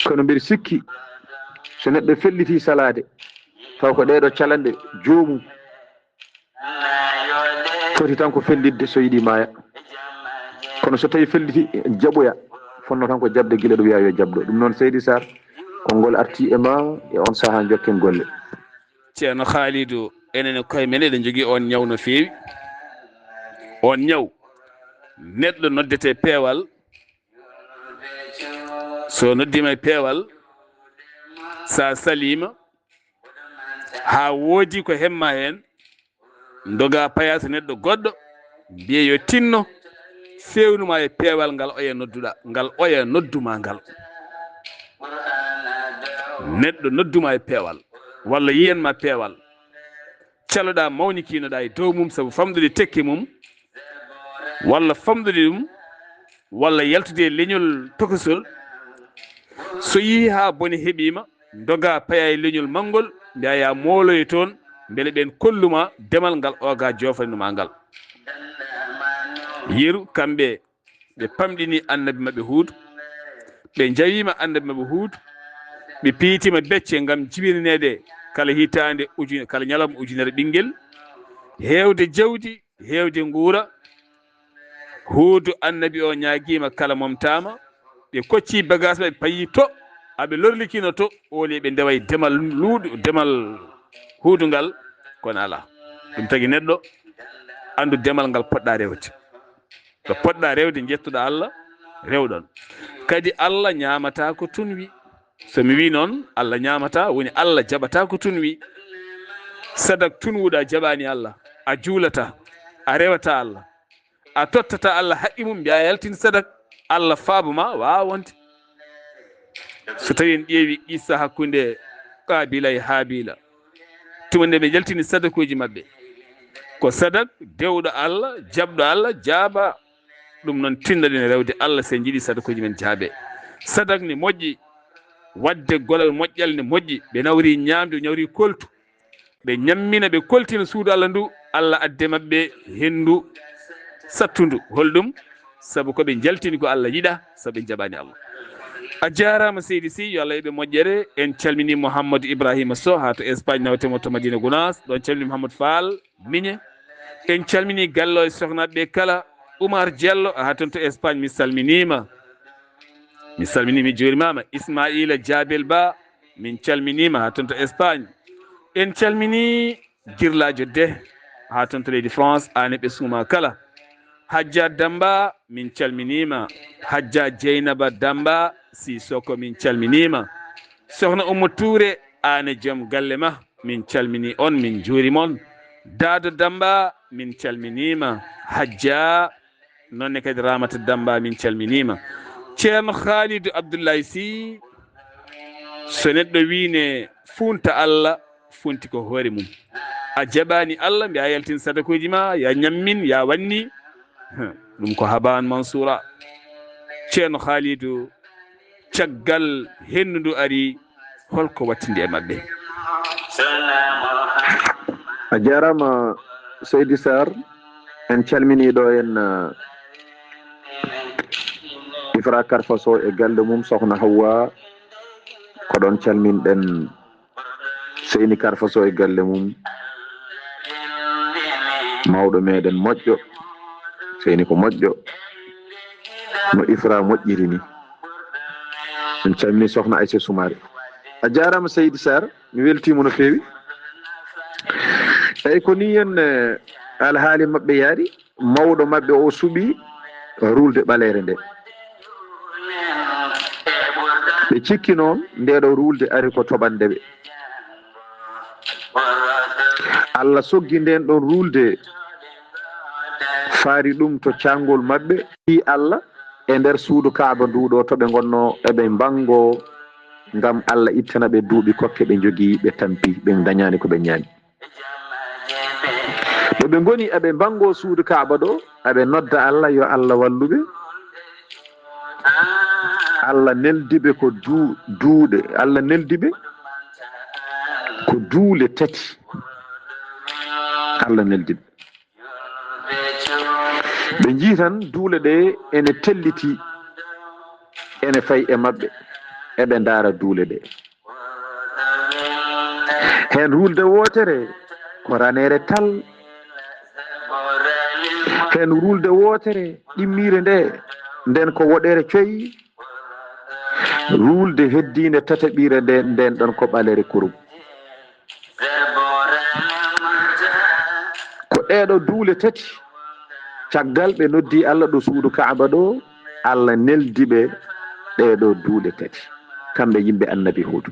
Kono mbeɗa sikki, so neɗɗo fellitii salaade, taw ko ɗee ɗo calanɗe joomum, foti tan ko fellitde so yiɗi maaya. Kono so tawi felliti jaɓoya, fonno tan ko jaɓde gila ɗo wiya yo jaɓ ɗo. Ɗum noon, Seydi Sarr, konngol arti e ma e on sahaa, njokken golle. Ceerno Khalidou, enen e koye men eɗen njogii on ñaw no feewi. On ñaw, neɗɗo noddete peewal, so noddiima e peewal, sa saliima, haa woodi ko hemma heen, ndoga payaaso neɗɗo goɗɗo, mbiye yo tinno, feewnuma e peewal ngal oya nodduɗa, ngal oya nodduma ngal. Neɗɗo nodduma e peewal, walla yiyanma peewal, caloɗa mawnikinoɗa e dow mum sabu famɗude tekke mum, walla famɗude ɗum, walla yaltude e leñol tokosol. So yii haa bone heɓiima, ndoga paya e leñol manngol, mbiya ya mooloyo toon, mbele ɓeen kolluma demal ngal oga joofanima ngal. Yeru, kamɓe ɓe pamɗini Annabi maɓɓe Huudu, ɓe njawiima Annabi maɓɓe Huudu, ɓe piitiima becce ngam jibinaneede kala hitaande ujune, kala ñalawma ujunere ɓinngel, heewde jawdi, heewde nguura. Huudu Annabi o ñaagiima kala momtaama, ɓe kocci bagaas maɓɓe, payi to, aɓe lorlikino to, ooli ɓe ndeway demal luuɗu, demal Huudu ngal, kono alaa. Ɗum tagi neɗɗo anndu demal ngal poɗɗa rewde. Ɗo poɗɗa rewde, njettuɗa Allah, rewɗon. Kadi Allah ñaamata ko tunwi. So mi wii noon, Allah ñaamata, woni Allah jaɓata ko tunwi. Sadak tunwuɗa jaɓani Allah, a juulata, a rewata Allah, a tottata Allah haqqi mum, mbiya yaltin sadak, Allah faabo ma, waawa wonde. So tawi en ƴeewi qissa hakkunde Qaabila e Haabila, tuma nde ɓe jaltini sadakuuji maɓɓe, ko sadak dewɗo Allah, jaɓɗo Allah, jaaba. Ɗum noon, tinnoɗen rewde Allah, so en njiɗi sadakuuji men jaabe. Sadak ne moƴƴi, waɗde golal moƴƴal ne moƴƴi. Ɓe nawri ñaamde, ɓe ñawri koltu. Ɓe ñammina, ɓe koltina suudu Allah ndu, Allah adde maɓɓe henndu sattundu. Holɗum? Sabu ko ɓe njaltini ko Allah yiɗa, sabu ɓe njaɓani Allah. A jaaraama, Seydi Sy, yo Allah yoɓe moƴƴere. En calmini Mouhamadou Ibrahima Sow haa to Espagne, nawetemo to Madina Gounass. Ɗon calmini Mouhamadou Fall Miñe. En calmini galle o e sohnaɓe ɓe kala. Oumar Diallo haa toon to Espagne, mi salminiima. Mi salmini, mi juurimaama. Ismaila Jabel Ba, min calminiima haa toon to Espagne. En calmini Girlaajo Deh haa toon to leydi France, aan e ɓesngu ma kala. Hajja Damba, min calminiima. Hajja Jeynaba Damba Sisoko, min calminiima. Sohna Oumou Touré, aan e joom galle ma, min calmini on, min njuurima on. Daado Damba, min calminiima. Hajja, noon ne kadi Ramata Damba, min calminiima. Ceerno Khalidou Abdoulaye Sy, so neɗɗo wii ne funta Allah, funti ko hoore mum. A jaɓani Allah, mbiya yaltin sadakuuji ma, ya ñammin, ya wanni. Ɗum ko haban mansura. Ceerno Khalidou, caggal hendu ndu ari, holko wattindi e maɓɓe? A jaaraama, Seydi Sarr. En calminii ɗo en, uh, Ifra Karfa Sow e galle mum, Sohna Hawwa. Ko ɗon calminɗen Seyni Karfa Sow e galle mum. Mawɗo meɗen moƴƴo, seyni ko moƴƴo, no Ifra moƴƴiri ni. En calmini Sokhna Aïssa Soumaré. A jaaraama Seydi Sarr, mi weltiima no feewi. Eyi, ko nii en, eh, alhaali maɓɓe yaari, mawɗo maɓɓe o suɓi ruulde ɓaleere nde. Ɓe cikki noon nde ɗo ruulde ari ko toɓande ɓe. Allah soggi nden ɗon ruulde, faari ɗum to caangol maɓɓe. Fii Allah e nder suudu Kaaba ndu ɗo to ɓe ngonno eɓe mbanngoo, ngam Allah ittana ɓe duuɓi kokke ɓe njogii, ɓe tampi, ɓe ndañaani ko ɓe ñaami. Ɓe ɓe ngoni eɓe mbanngoo suudu Kaaba ɗo, eɓe nodda Allah, yo Allah wallu ɓe. Allah neldi ɓe ko du-, duuɗe, Allah neldi ɓe ko duule tati. Allah neldi ɓe. Ɓe njii tan duule ɗe ene telliti, ene fay e maɓɓe, eɓe ndaara duule ɗe. Heen ruulde wootere ko raneere tal. Heen ruulde wootere ɗimmiire nde, nden ko woɗeere coy. Ruulde heddiinde tataɓiire nde, nden ɗon ko ɓaleere kurum. Ko ɗeeɗo duule tati, caggal ɓe noddi Allah ɗo suudu Kaaba ɗo, Allah neldi ɓe ɗeeɗo duule tati, kamɓe yimɓe Annabi Huudu.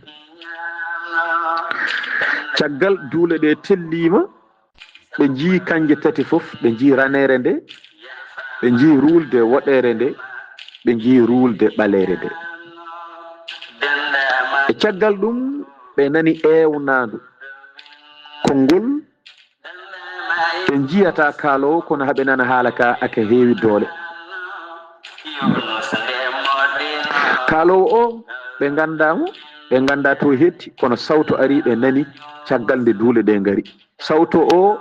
Caggal duule ɗe telliima, ɓe njii kanje tati fof, ɓe njii raneere nde, ɓe njii ruulde woɗeere nde, ɓe njii ruulde ɓaleere nde. E caggal ɗum, ɓe nani eewnaandu konngol, ɓe njiyata kaaloowo, kono haɓe nana haala ka aka heewi doole. Kaaloowo o, ɓe nganndaa mo, ɓe nganndaa to hetti, kono sawto ari, ɓe nani caggal nde duule ɗe ngari. Sawto o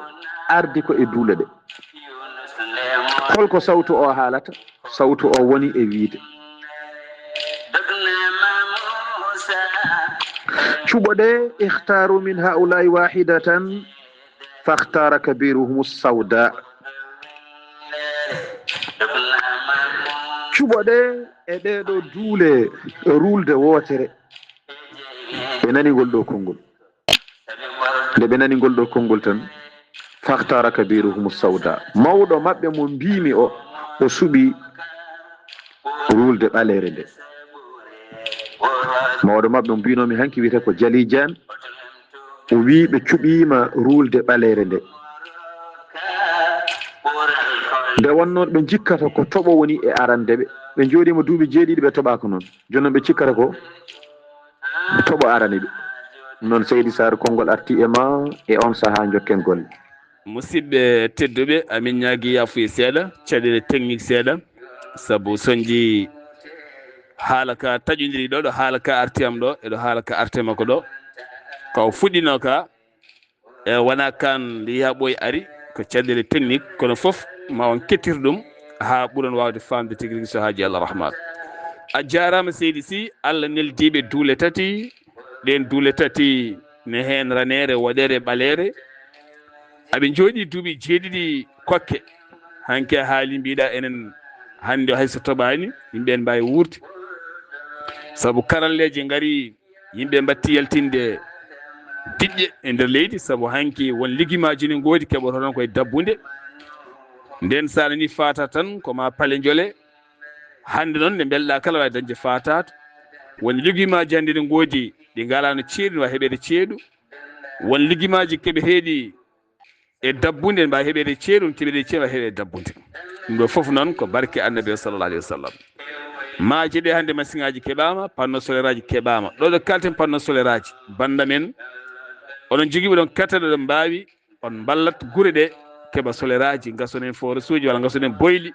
ardi ko e duule ɗe. Holko sawto o haalata? Sawto o woni e wiide: Cuɓo ɗe, اختاروا من هؤلاء واحدة فاختار كبيرهم السوداء. Cuɓo ɗe e ɗeeɗo duule ruulde wootere. Ɓe nani ngol ɗo konngol. Nde ɓe nani ngol ɗo konngol tan, فاختار كبيرهم السوداء. Mawɗo maɓɓe mo mbiimi o, o suɓi ruulde ɓaleere nde. Mawɗo maɓɓe mo mbiinoomi hanki wiyetee ko Jali Jaan. O wii ɓe cuɓiima ruulde ɓaleere nde. Nde wonnoo ɓe njikkata ko toɓo woni e arande ɓe. Ɓe njooɗiima duuɓi jeeɗiɗi ɓe toɓaaka noon. Jooni noon ɓe cikkata ko toɓo arani ɓe. Noon Seydi Sarr, konngol arti e ma e on sahaa njokken golle. Musidɓe tedduɓe, amin ñaagi yaafuye seeɗa, caɗeele technique seeɗa, sabu sonji haala ka taƴondiri ɗo, ɗo haala ka arti am ɗo, e ɗo haala ka arti makko ɗo. Ka o fuɗɗino ka, e wona kan liyaɓoy ari, ko caɗeele technique, kono fof ma on kettir ɗum haa ɓuron waawde faamde tigi rigi so haaji Allah Rahman. A jaaraama seydi si, Allah neldiiɓe duule tati, ɗeen duule tati ne heen raneere, woɗeere, ɓaleere. Aɓe njooɗii duuɓi jeeɗiɗi kokke. Hanke a haali mbiɗa enen hannde o hay so toɓaani, yimɓe en mbaawi wuurde. Sabu karalleeje ngari, yimɓe mbatti yaltinde diƴƴe e nder leydi, sabu hanki won ligimaaji ne ngoodi keɓoto tan koye dabbunde. Nden so a nanii faata tan ko ma pale njole. Hannde noon nde mbelɗa kala wawi dañde faatato. Won ligimaaji hannde ne ngoodi ɗi ngalaano ceeɗu, ne wawi heɓeede ceeɗu. Won ligimaaji keɓeteeɗi e dabbunde, ne mbaawi heɓeede ceeɗu, keɓeede ceeɗu, mbaawi heɓeede dabbunde. Ɗum ɗo fof noon ko barke Annabi o sallallahu alayhi wa sallam. Maaje ɗe hannde masiŋaaji keɓaama, panneau solaire aji keɓaama. Ɗo ɗo kalten panneau solaire aji, bannda men, oɗon jogii, oɗon kattata, oɗon mbaawi, on mballat gure ɗe keɓa solaire aji, ngasoɗen forage uji walla ngasoɗen boyli.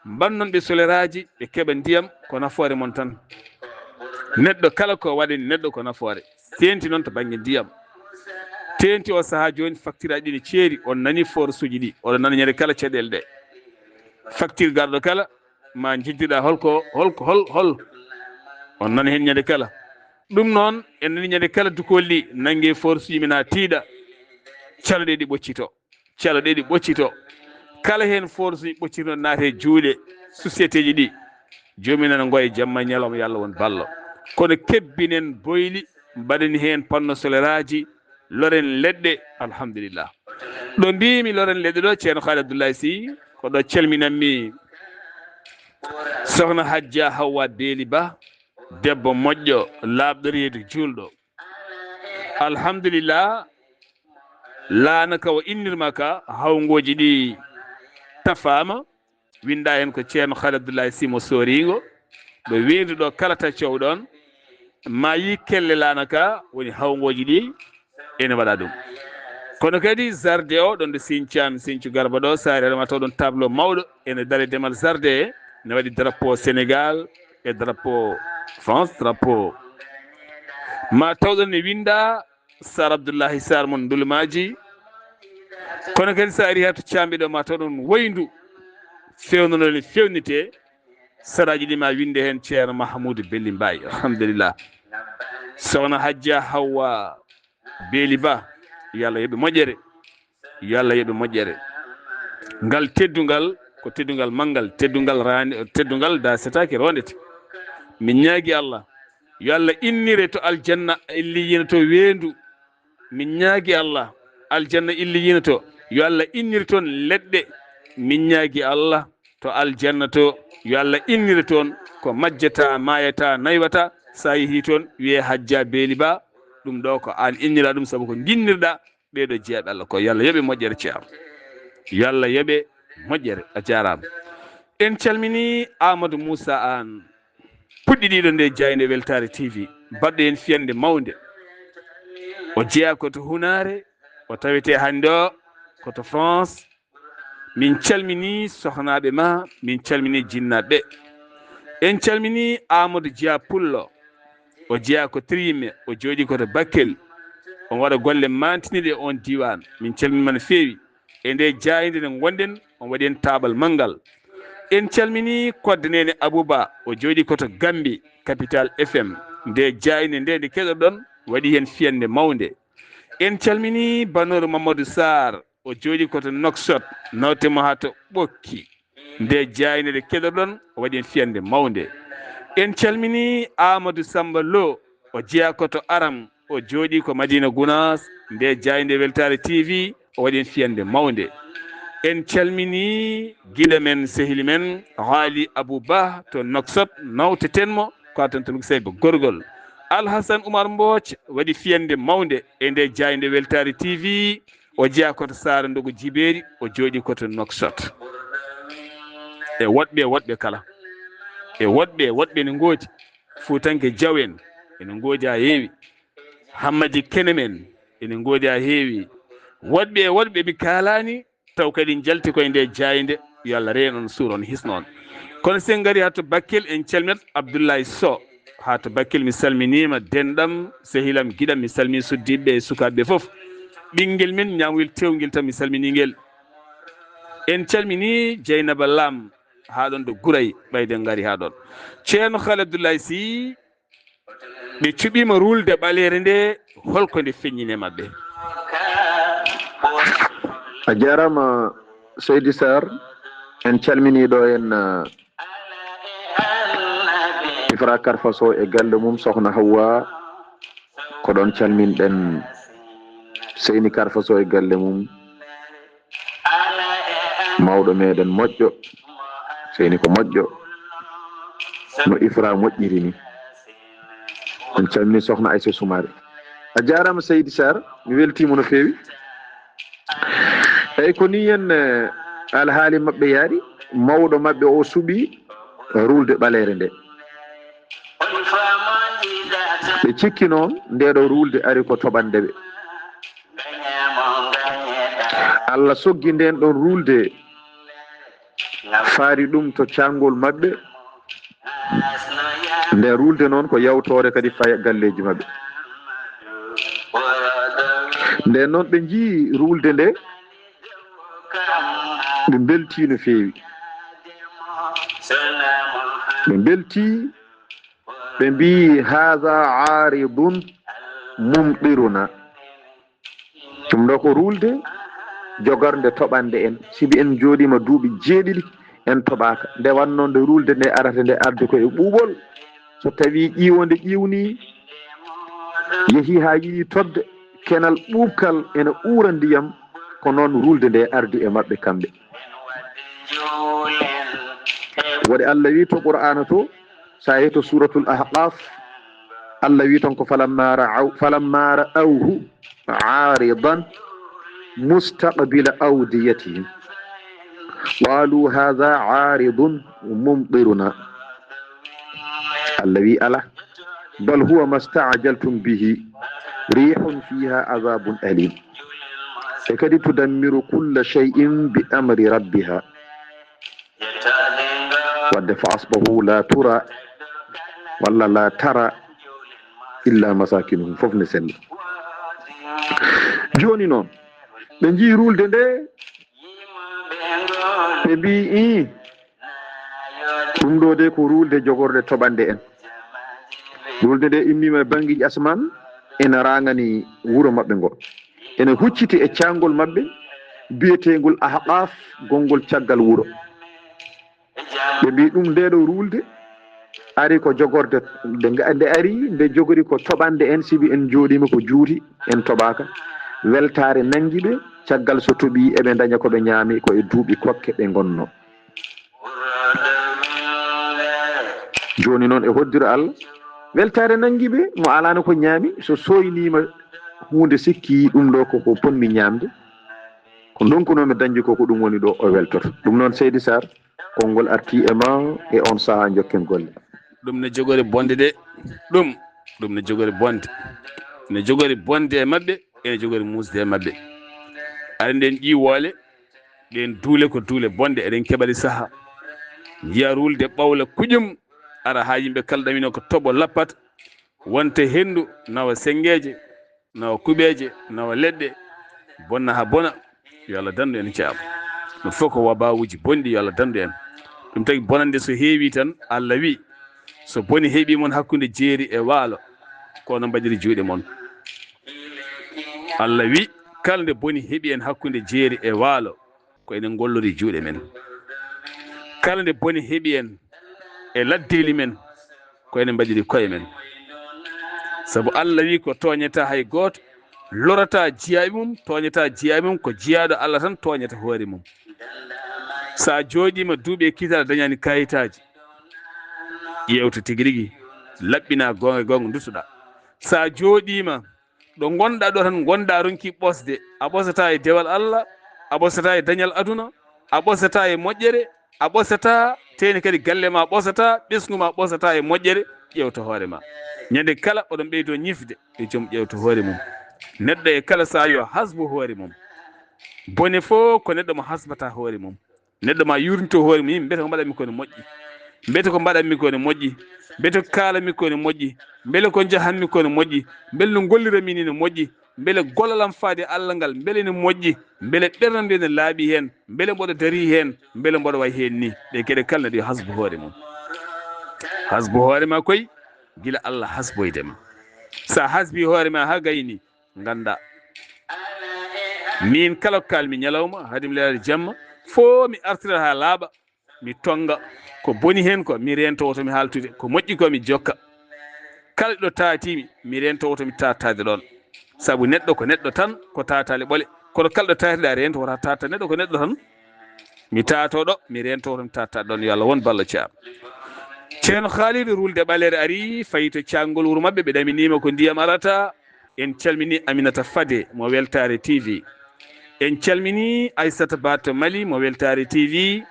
Mbannon ɓe solaire aji, ɓe keɓa ndiyam, ko nafoore mon tan. Neɗɗo kala ko waɗani neɗɗo ko nafoore. Teenti noon to bannge ndiyam. Teenti o sahaa jooni, facture aji ɗi ne ceeri, on nani forage uji ɗi, oɗon nana ñande kala caɗeele ɗe. Facture garɗo kala, ma njejjitoɗa holko, holko, hol, hol. On nana heen ñande kala. Ɗum noon, en nani ñande kala dukooli ɗi, nannge forage uji men haa tiiɗa, calo ɗe ɗi ɓoccito. calo ɗeɗi ɓoccito. Kala heen force ɓoccito naate juuɗe société ji ɗi. Joomum nana ngoya jamma e ñalawma, yo Allah won ballo. Kono kebbinen boyli, mbaɗen heen panneau solaire aji, loren leɗɗe, alhamdulillah. Ɗo mbimi loren leɗɗe ɗo, Ceerno Khalid Abdoulaye Sy, ko ɗo calminanmi Sokhna Hajja Hawwa Beeli Ba, debbo moƴƴo, laaɓɗo reedu, juulɗo. Alhamdulillah, laana ka o innirma ka, hawngooji ɗi tafaama, winnda heen ko Ceerno Khalid Abdoulaye Sy mo Sooringo, ɗo weendu ɗo kala taccowo ɗon, ma yi kelle laana ka, woni hawngooji ɗi ene waɗa ɗum. Kono kadi zarde o ɗon ɗo Sinthiane, Sinthiou Garba ɗo, saare ma taw ɗon tableau mawɗo, ene dare demal zarde, ne waɗi drapeau Sénégal e drapeau France, drapeau ma taw ɗon ne winnda Sar Abdullahi Sar mon Ndulmaaji. Kono kadi sa ari ha to Caambi ɗo ma taw ɗon wayndu fewnono ne fewnite. Saraaji ɗi ma winnde heen Ceerno Mahamuudu Belli Mbaay. Alhamdulillah. Sokhna Hajja Hawwa Beeli Ba. Yo Allah yoɓe moƴƴere. Yo Allah yoɓe moƴƴere. Ngal teddungal ko teddungal manngal, teddungal raani, teddungal da setaaki rondete. Min ñaagi Allah. Yo Allah innire to aljanna illiyina to weendu. Min ñaagi Allah, aljanna illiyina to, yo Allah innir toon leɗɗe. Min ñaagi Allah to aljanna to, yo Allah innir toon ko majjata, maayata, naywata. Sa yehi toon, wiye Hajja Beeli Ba, ɗum ɗo ko aan innira ɗum, sabu ko nginnirɗa ɓeeɗo jeyaɓe Allah ko. Yo Allah yoɓe moƴƴere, Ceerno. Yo Allah yoɓe moƴƴere. A jaaraama. En calmini Amadou Moussa Aan. Puɗɗi ɗiɗo nde jaaynde Weltaare T V, baɗɗo heen fiyannde mawnde. O jeyaa ko to Hunaare, o tawetee hannde o ko to France. Min calminii sohnaaɓe ma, min calminii jinnaaɓe ɓe. En calminii Amadou Dia Pullo. O jeyaa ko Triyime, o jooɗii ko to Bakkel. On waɗa golle maantiniiɗe e oon diiwaan. Min calminii ma no feewi. E nde jaaynde nde ngonɗen, on waɗi heen taaɓal manngal. En calminii Kodde Neene Abou Ba, o jooɗii ko to Gambie, Capital F M. Nde jaaynde nde, nde keɗoɗon, waɗi heen fiyannde mawnde. En calminii Banooru Mamadou Sarr, o jooɗii ko to Nouakchott, nawte mo haa to Ɓokki. Nde jaaynde nde keɗoɗon, o waɗi heen fiyannde mawnde. En calminii Amadou Samba Lo, o jeyaa ko to Aram, o jooɗii ko Madina Gounass. Nde jaaynde Weltaare T V, o waɗi heen fiyannde mawnde. En calminii giɗo men, sehil men, Haali Abou Ba to Nouakchott, nawteten mo, ko a toon to Luxembourg gorgol. Alhassane Oumar Mbooc waɗi fiyannde mawnde e nde jaaynde Weltaare T V, o jeyaa ko to Saare Ndogo Jibeeri, o jooɗii ko to Nouakchott. E woɗɓe, woɗɓe kala. E woɗɓe, woɗɓe ne ngoodi. Fuutanke Jaw en, ene ngoodi haa heewi. Hammadi Kene men, ene ngoodi haa heewi. Woɗɓe e woɗɓe mi kaalaani, taw kadi njalti koye nde jaaynde, yo Allah reen on, suur on, hisno on. Kono sen ngari haa to Bakkel, en calminat Abdoulaye Sow. Haa to Bakkel, mi salminiima, denɗam, sehilam, giɗam, mi salmini suddiiɓe e sukaaɓe fof. Ɓinngel men, ñaamuyel tewngel tan, mi salmini ngel. En calmini Jeynaba Lam, haa ɗon to Guray, ɓayde ngari haa ɗon. Ceerno Khalid Abdoulaye Sy, ɓe cuɓiima ruulde ɓaleere nde, holko nde feññini e maɓɓe? A jaaraama, Seydi Sarr. En calminii ɗo en, uh, Ifra Karfa Sow e galle mum, Sokhna Hawwa. Ko ɗoon calminɗen Seyni Karfa Sow e galle mum. Mawɗo meɗen moƴƴo, Seyni ko moƴƴo, no Ifra moƴƴiri ni. En calmini Sokhna Aissa Soumaré. A jaaraama, Seydi Sarr, mi weltiima no feewi. Eyi, ko nii en, eh, alhaali maɓɓe yaaɗi, mawɗo maɓɓe o suɓii ruulde ɓaleere nde. Ɓe cikki noon, nde ɗo ruulde ari ko toɓande ɓe. Allah soggi nden ɗon ruulde, faari ɗum to caangol maɓɓe. Nde ruulde noon ko yawtoore kadi faya galleeji maɓɓe. Nden noon ɓe njii ruulde nde, ɓe mbeltii no feewi. Ɓe mbeltii, ɓe mbii, "Haza aaridun mumtiruna." Ɗum ɗo ko ruulde jogarde toɓande en, sibi en jooɗiima duuɓi jeeɗiɗi en toɓaaka. Nde wannoo nde ruulde nde arata nde ardi ko e ɓuuɓol, so tawii ƴiiwo nde ƴiiwnii, yehii haa yiɗi toɓde, kenal ɓuuɓkal ena uura ndiyam, ko noon ruulde nde ardi e maɓɓe kamɓe. Waɗi Allah wi to Qur'aana to, so a yehii to Suuratul Ahqaaf, Allah wi toon ko falammaa ra'aw-, falammaa ra'awhu aaridan mustaqbila awdiyatihim, qaaluu haadhaa aaridun mumtirunaa. Allah wi alaa, bal huwa masta'jaltum bihi, riihun fiihaa azaabun aliim. E kadi tudammiru kulla shay'in bi amri rabbihaa. Wadde fa asbahu la tura walla la tara illa masakinuhum, fof ne sella. Jooni noon, ɓe njii ruulde nde, ɓe mbii, "Ii, ɗum ɗo de ko ruulde jogorɗe toɓande en." Ruulde nde immiima e banngeeji asamaan, ena raŋani wuro maɓɓe ngo. Ene hucciti e caangol maɓɓe biyeteengol Ahqaaf, gonngol caggal wuro. Ɓe mbii ɗum nde ɗo ruulde ari ko jogorde, nde nga-, nde ari, nde jogori ko toɓande en, sibi en njooɗiima ko juuti, en toɓaaka. Weltaare nanngi ɓe, caggal so toɓii, eɓe ndaña ko ɓe ñaami, ko e duuɓi kokke ɓe ngonnoo. Jooni noon e hoddiro Allah, weltaare nanngi ɓe, mo alaano ko ñaami, so sooyniima huunde sikki ɗum ɗo ko, ko potmi ñaamde, ko ndonkunoomi dañde ko, ko ɗum woni ɗo o weltoto. Ɗum noon, Seydi Sarr, konngol arti e ma e on sahaa, njokken golle. Ɗum ne jogori bonde de, ɗum, ɗum ne jogori bonde. Ne jogori bonde e maɓɓe, ene jogori muusde e maɓɓe. Ari nden ƴiiwoole, ɗen duule ko duule bonɗe, eɗen keɓa ɗi sahaa. Njiya ruulde ɓawla kuƴum, ara haa yimɓe kala ɗamino ko toɓo lappata, wonta henndu, nawa senngeeje, nawa kuɓeeje, nawa leɗɗe, bonna haa bona. Yo Allah dandu en caab. Ɗum fof ko wabawuuji bonɗi, yo Allah dandu en. Ɗum tagi bonande so heewi tan, Allah wi, so boni heɓi mon hakkunde jeeri e waalo, ko onon mbaɗiri juuɗe mon. Allah wi, kala nde boni heɓi en hakkunde jeeri e waalo, ko enen ngollori juuɗe men. Kala nde boni heɓi en e laddeeli men, ko enen mbaɗiri koye men. Sabu Allah wi ko tooñata hay gooto, lorata jiyaaɓe mum, tooñata jiyaaɓe mum, ko jiyaaɗo Allah tan tooñata hoore mum. Sa jooɗiima duuɓi e kiital a dañaani kayitaaji, ƴeewta tigi rigi, laɓɓina goonga e goonga, ndutoɗaa. Sa jooɗiima ɗo ngonɗaa ɗo tan, ngonɗaa ronki ɓosde, a ɓosata e dewal Allah, a ɓosata e dañal aduna, a ɓosata e moƴƴere, a ɓosata, teni kadi galle ma ɓosata, ɓesngu ma ɓosata e moƴƴere, ƴeewta hoore ma. Ñande kala oɗon ɓeydo ñifde, e joom ƴeewta hoore mum. Neɗɗo e kala saa yo hasbo hoore mum. Bone fof ko neɗɗo mo hasbata hoore mum. Neɗɗo ma yurnito hoore mum, yimɓe mbiyata ko mbaɗanmi ko ne moƴƴi. Mbiyata ko mbaɗanmi ko ne moƴƴi. Mbiyata ko kaalanmi ko ne moƴƴi. Mbele ko njahanmi ko ne moƴƴi. Mbele no ngolliranmi ni ne moƴƴi. Mbele gollal am faade Allah ngal, mbele ne moƴƴi. Mbele ɓernde nde ne laaɓi heen. Mbele mboɗo darii heen. Mbele mboɗo wayi heen ni. Ɗe geɗe kala neɗɗo yo hasbo hoore mum. Hasbo hoore ma koy, gila Allah hasboyde ma. Sa hasbi hoore ma haa gayni, ngannda. Min kala ko kaalmi ñalawma, haade mi lelaade jamma, fof mi artira haa laaɓa, mi tonnga. Ko boni heen ko, mi reento woto mi haaltude. Ko moƴƴi ko, mi jokka. Kala ɗo taatiimi, mi reento woto mi taattaade ɗoon. Sabu neɗɗo ko neɗɗo tan, ko taataale ɓole. Kono kala ɗo taatiɗaa, reento wota taatta. Neɗɗo ko neɗɗo tan. Mi taatoo ɗo, mi reento woto mi taattaade ɗoon. Yo Allah won ballo Ceerno. Ceerno Khalidou Rulde Ɓaleere ari, fayi to caangol wuro maɓɓe, ɓe ɗaminiima ko ndiyam alata. En calmini Aminata Fade mo Weltaare T V. En calmini Aissata Ba to Mali mo Weltaare T V.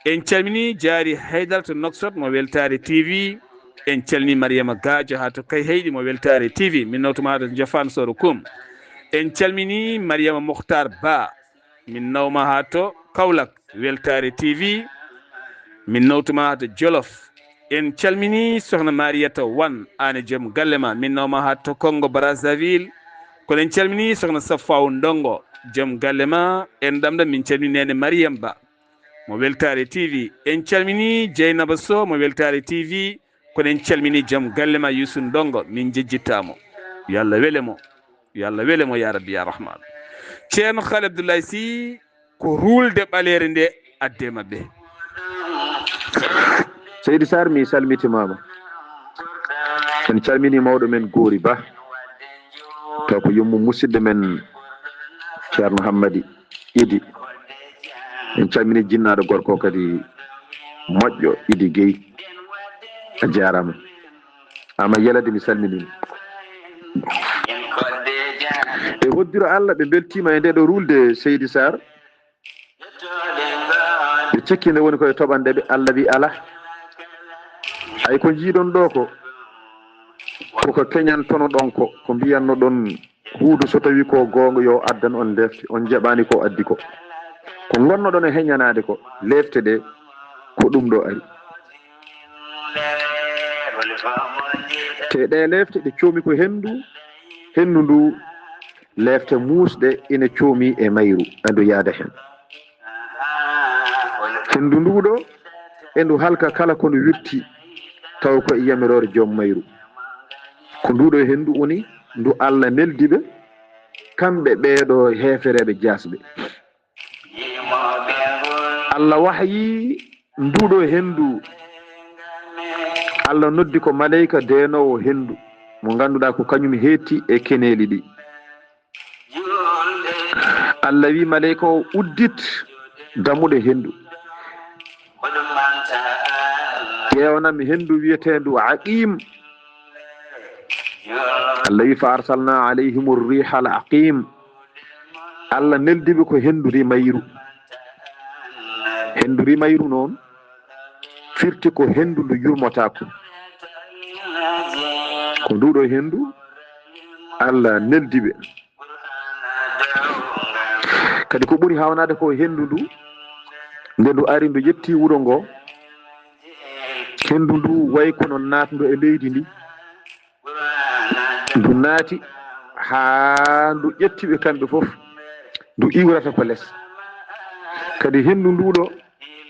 En calmini Jaari Haydara to Nouakchott mo Weltaare T V. En calmini Mariama Gadio haa to Kayhayɗi mo Weltaare T V. Min nawtuma to Jofaan Soro Kum. En calmini Mariama Mokhtar Ba. Min nawma haa to Kaolack, Weltaare T V. Min nawtuma haa to Jolof. En calmini Sohna Mariata Wan, aan e joom galle ma. Min nawma haa to Congo Brazzaville. Kono en calmini Sohna Safaw Ndongo, joom galle ma. En ɗamɗo min calmini Neene Mariam Ba mo Weltaare T V. En calmini Jeynaba Sow mo Weltaare T V. Kono en calmini joom galle ma Youssou Ndongo, min njejjitta mo. Yo Allah wele mo. Yo Allah wele mo, ya Rabbi, ya Rahman. Ceerno Khalil Abdoulaye Sy, ko ruulde ɓaleere nde adde maɓɓe. Seydi Sarr, mi salmitimaama. En calmini mawɗo men Goori Ba, taw ko yummu musidɗo men Ceerno Hammadi Idi. En calmini jinnaaɗo gorko kadi moƴƴo Idi Gueye. A jaaraama. Ama Yalade, mi salminiima. E hoddiro Allah, ɓe mbeltiima e nde ɗo ruulde, Seydi Sarr. Ɓe cikki nde woni koye toɓande ɓe, Allah wi alaa. Hay ko njiiɗon ɗo ko, ko ko keñantono ɗon ko, ko mbiyanno ɗon huudu so tawi ko goonga yo addan on leefte, on njaɓaani ko addi ko. Ko ngonno ɗon e heñanaade ko, leefte ɗe ko ɗum ɗo ari. Te ɗe leefte ɗe coomi ko henndu, henndu ndu leefte muusɗe ina coomi e mayru, ado yaada heen. Henndu ndu ɗo, e ndu halka kala ko ndu wirti, taw ko e yamiroore joom mayru. Ko ndu ɗo henndu woni ndu Allah neldi ɓe, kamɓe ɓee ɗo heefereeɓe jaasɓe. Allah wahyi ndu ɗo henndu, Allah noddi ko maleyka deenoowo henndu, mo ngannduɗaa ko kañum heetti e keneeli ɗi. Allah wi maleyka o, uddit dammuɗe henndu. Ƴeewanam henndu wiyeteendu Aqim. Allah wi fa arsalna alayhim riha al aqim. Allah neldiɓe ko henndu rimayru. Henndu rimayru noon firti ko henndu ndu yurmotaako. Ko ndu ɗo henndu Allah neldiɓe. Kadi ko ɓuri hawnaade ko henndu ndu, nde ndu ari ndu ƴetti wuro ngo, henndu ndu wayi kono naatndo e leydi ndi, ndu naati haa ndu ƴetti ɓe kamɓe fof, ndu iwrata ko les. Kadi henndu ndu ɗo,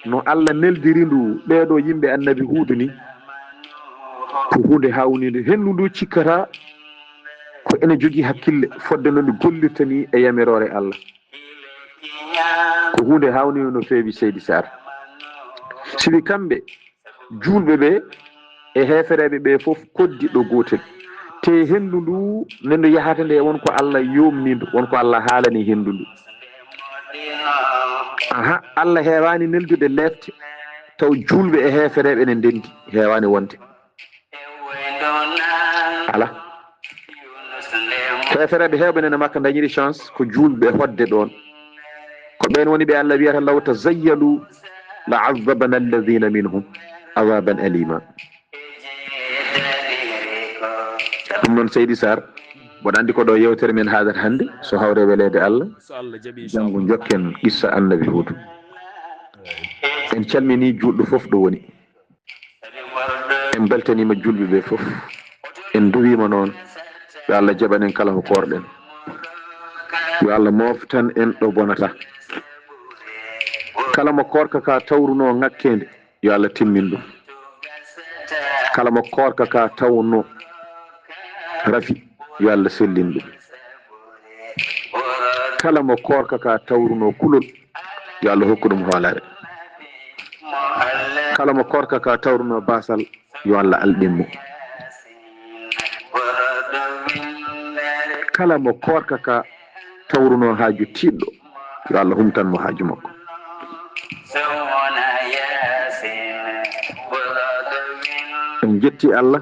no Allah neldiri ndu ɓee ɗo yimɓe Annabi Huudu ni, ko huunde hawniinde. Henndu ndu cikkata ko ene jogii hakkille, fodde no ndu gollirta ni e yamiroore Allah. Ko huunde hawniinde no feewi, Seydi Sarr. Sibi kamɓe, juulɓe ɓe e heefereeɓe ɓe fof koddi ɗo gootel. Te henndu ndu, nde ndu yahata nde, won ko Allah yomni ndu, won ko Allah haalani henndu ndu. Aha, Allah heewaani neldude leefte, taw juulɓe e heefereeɓe ene ndenndi, heewaani wonde. Alaa. Heefereeɓe heewɓe nene Makka ndañiri chance ko juulɓe hoɗde ɗoon. Ko ɓeen woni ɓe Allah wiyata, "Law tazayyalu la azzabna alladhina minhum azaban alima." Ɗum noon, Seydi Sarr, mboɗo anndi ko ɗo yewtere men haadata hannde, so hawre weleede Allah. So Allah jaɓi, inchallah. Janngo njokken qissa Annabi Huudu. En calminii juulɗo fof ɗo woni. En mbeltaniima juulɓe ɓe fof. En nduwiima noon, yo Allah jaɓan en kala ko koorɗen. Yo Allah mooftan en ɗo bonata. Kala mo koorka ka tawrunoo ŋakkeende, yo Allah timmin ɗum. Kala mo koorka ka tawno rafi, yo Allah sellin ɗum. Kala mo koorka ka tawruno kulol, yo Allah hokku ɗum hoolare. Kala mo koorka ka tawruno basal, yo Allah alɗin mo. Kala mo koorka ka tawruno haaju tiiɗɗo, yo Allah humtan mo haaju makko. En jetti Allah.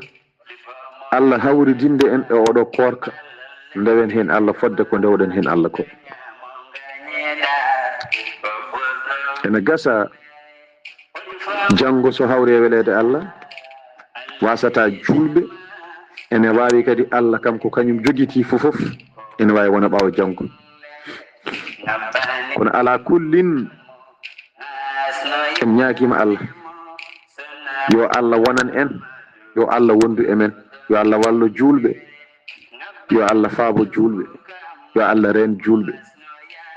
Allah hawridinde en e oɗo koorka, ndewen heen Allah fodde ko ndewɗen heen Allah ko. Ene gasa janngo so hawri e weleede Allah, wasata juulɓe, ene waawi kadi Allah kam ko kañum jogitii fof fof, ene waawi wona ɓaawo janngo. Kono alaa kullin, en ñaagiima Allah. Yo Allah wonan en, yo Allah wondu e men, yo Allah wallu juulɓe, yo Allah faabo juulɓe, yo Allah reen juulɓe,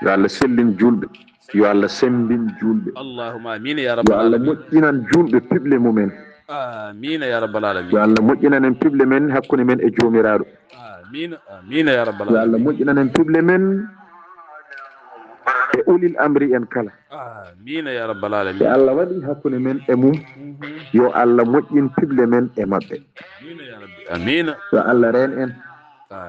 yo Allah sellin juulɓe, yo Allah semmbin juulɓe. Allahumma amin ya Yo rabbal Allah alamin. Moƴƴinan juulɓe piɓle mumen. Amin ya rabbal alamin. Yo Allah moƴƴinan en piɓle men hakkunde men e Joomiraaɗo. Amin, amin ya rabbal Yo Allah alamin. Moƴƴinan en piɓle men e ulil amri en kala. Amiina ya rabbal alamin. Yo Allah waɗi hakkunde men e mum. Yo Allah moƴƴin piɓle men e maɓɓe. Amiina ya rabbi. Amiina. Yo Allah reen en.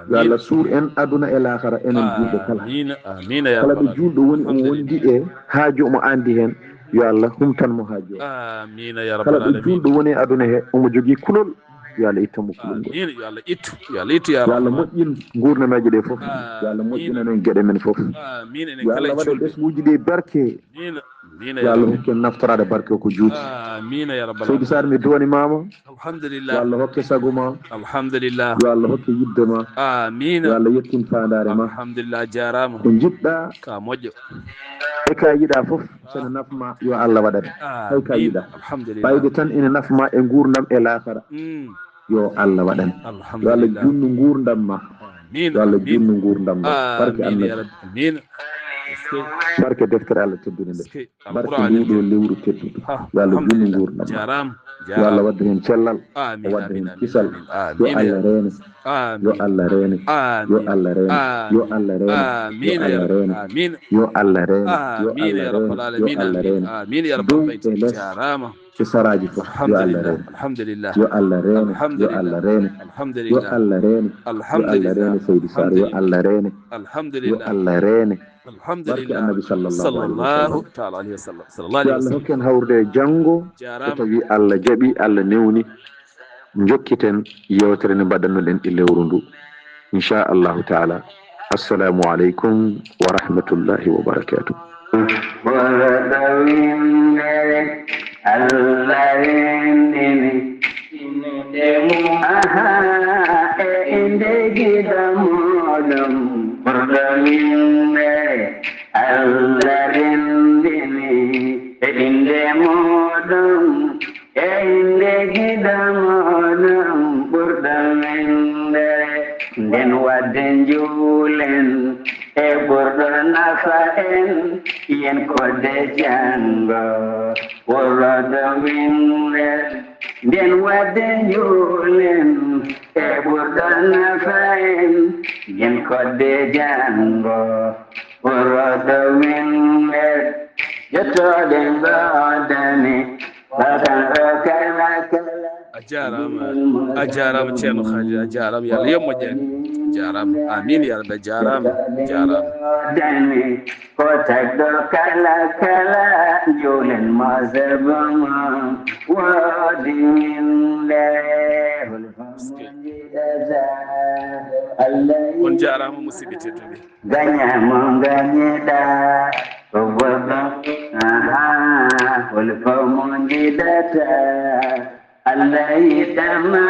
Yo Allah suur en aduna e laakara enen julɓe kala. Amiina. Amiina ya rabbal alamin. Kala ɗo julɗo woni, o wondi e haaju, omo andi heen, yo Allah humtan mo haaju. Amiina ya rabbal alamin. Kala ɗo julɗo woni e aduna he, omo jogii kulol, yo Allah ittan mo kulol ngol. Amiina. Yo Allah ittu. Yo Allah ittu ya rabbal alamin. Yo Allah moƴƴin nguurndamaaji ɗe fof. Yo Allah moƴƴinan en geɗe men fof. Amiina. Enen kala en calmini. Yo Allah waɗa ɓesnguuji ɗi barke. Amiina. Amiina ya rabbi. Yo Allah hokke en naftoraade barke ko juuti. Amiina ya rabbal alamin. Seydi Sarr, mi duwanimaama. Alhamdulillah. Yo Allah hokke sago ma. Alhamdulillah. Yo Allah hokke yidde ma. Amiina. Yo Allah yettin faandaare ma. Alhamdulillah, jaaraama. Ko njiɗɗa. Ka moƴƴo. E ka yiɗa fof, sene nafma, yo Allah waɗane. Hay ka yiɗa. Alhamdulillah. Ɓayde tan ene nafma e nguurndam e laakara. Mm. Yo Allah waɗane. Yo Allah junnu nguurndam ma. Amiin. Yo Allah junnu nguurndam ma. Barke Annabi. Amiin ya rabbi. Amiin. Barke deftere Allah teddunde nde. Barke nduu ɗoo lewru tedduɗo. Yo Allah junnu nguurndam ma. Jaaraama. Yo Allah waddu heen cellal. Amiin. O wadda heen kisal. Amiin. Yo Allah reene. Yo Allah reene. Yo Allah reene. Yo Allah reene. Amiin ya rabbi. Amiin. Yo Allah reene. Yo Allah reene. Yo Allah reene. Amiin ya rabbal alamin. Amiin ya rabbal alamin. Dow e les. Jaaraama. E saraaji fof. Yo Allah reene. Alhamdulillah. Yo Allah reene. Yo Allah reene. Alhamdulillah. Yo Allah reene. Alhamdulillah. Yo Allah reene, Seydi Sarr. Yo Allah reene. Alhamdulillah. Yo Allah reene. Alhamdulillah. Barke Annabi sallallahu alayhi wa sallam. Sallallahu ta'ala alayhi wa sallam. Sallallahu alayhi wa sallam. Yo Allah hokken hawrude e janngo. Jaaraama. So tawi Allah jaɓi, Allah newni. Njokkiten yeewtere nde mbaɗannoɗen e lewru ndu. Inchallahu taala. Assalamu aleykum wa rahmatullahi wa barakatuh. Ɓurɗo winndere Allah renndini. Aha, e innde giɗo muɗum. Ɓurɗo winndere Allah renndini. E innde muɗum. E innde giɗo muɗum ɓurɗo winndere, nden waɗde njuulen e ɓurɗo nafa en, yen koɗde janngo ɓurɗo winndere, nden waɗde njuulen e ɓurɗo nafa en, yen koɗde janngo ɓurɗo winndere, jottooɗe ngoodani. A jaaraama, a jaaraama Ceerno Khalil, a jaaraama, yo Allah yoɓ moƴƴaani. A jaaraama, amiin ya rabbi, a jaaraama, a jaaraama. Ko tagɗo kala kala, njuulen mo sebo mo, woodi winnde, hol famo jiɗata, Allah. On jaaraama, musidɓe tedduɓe. Gaña mo gañeɗa, ko goɗɗo, aha, hol famo jiɗata, Allah yiɗama.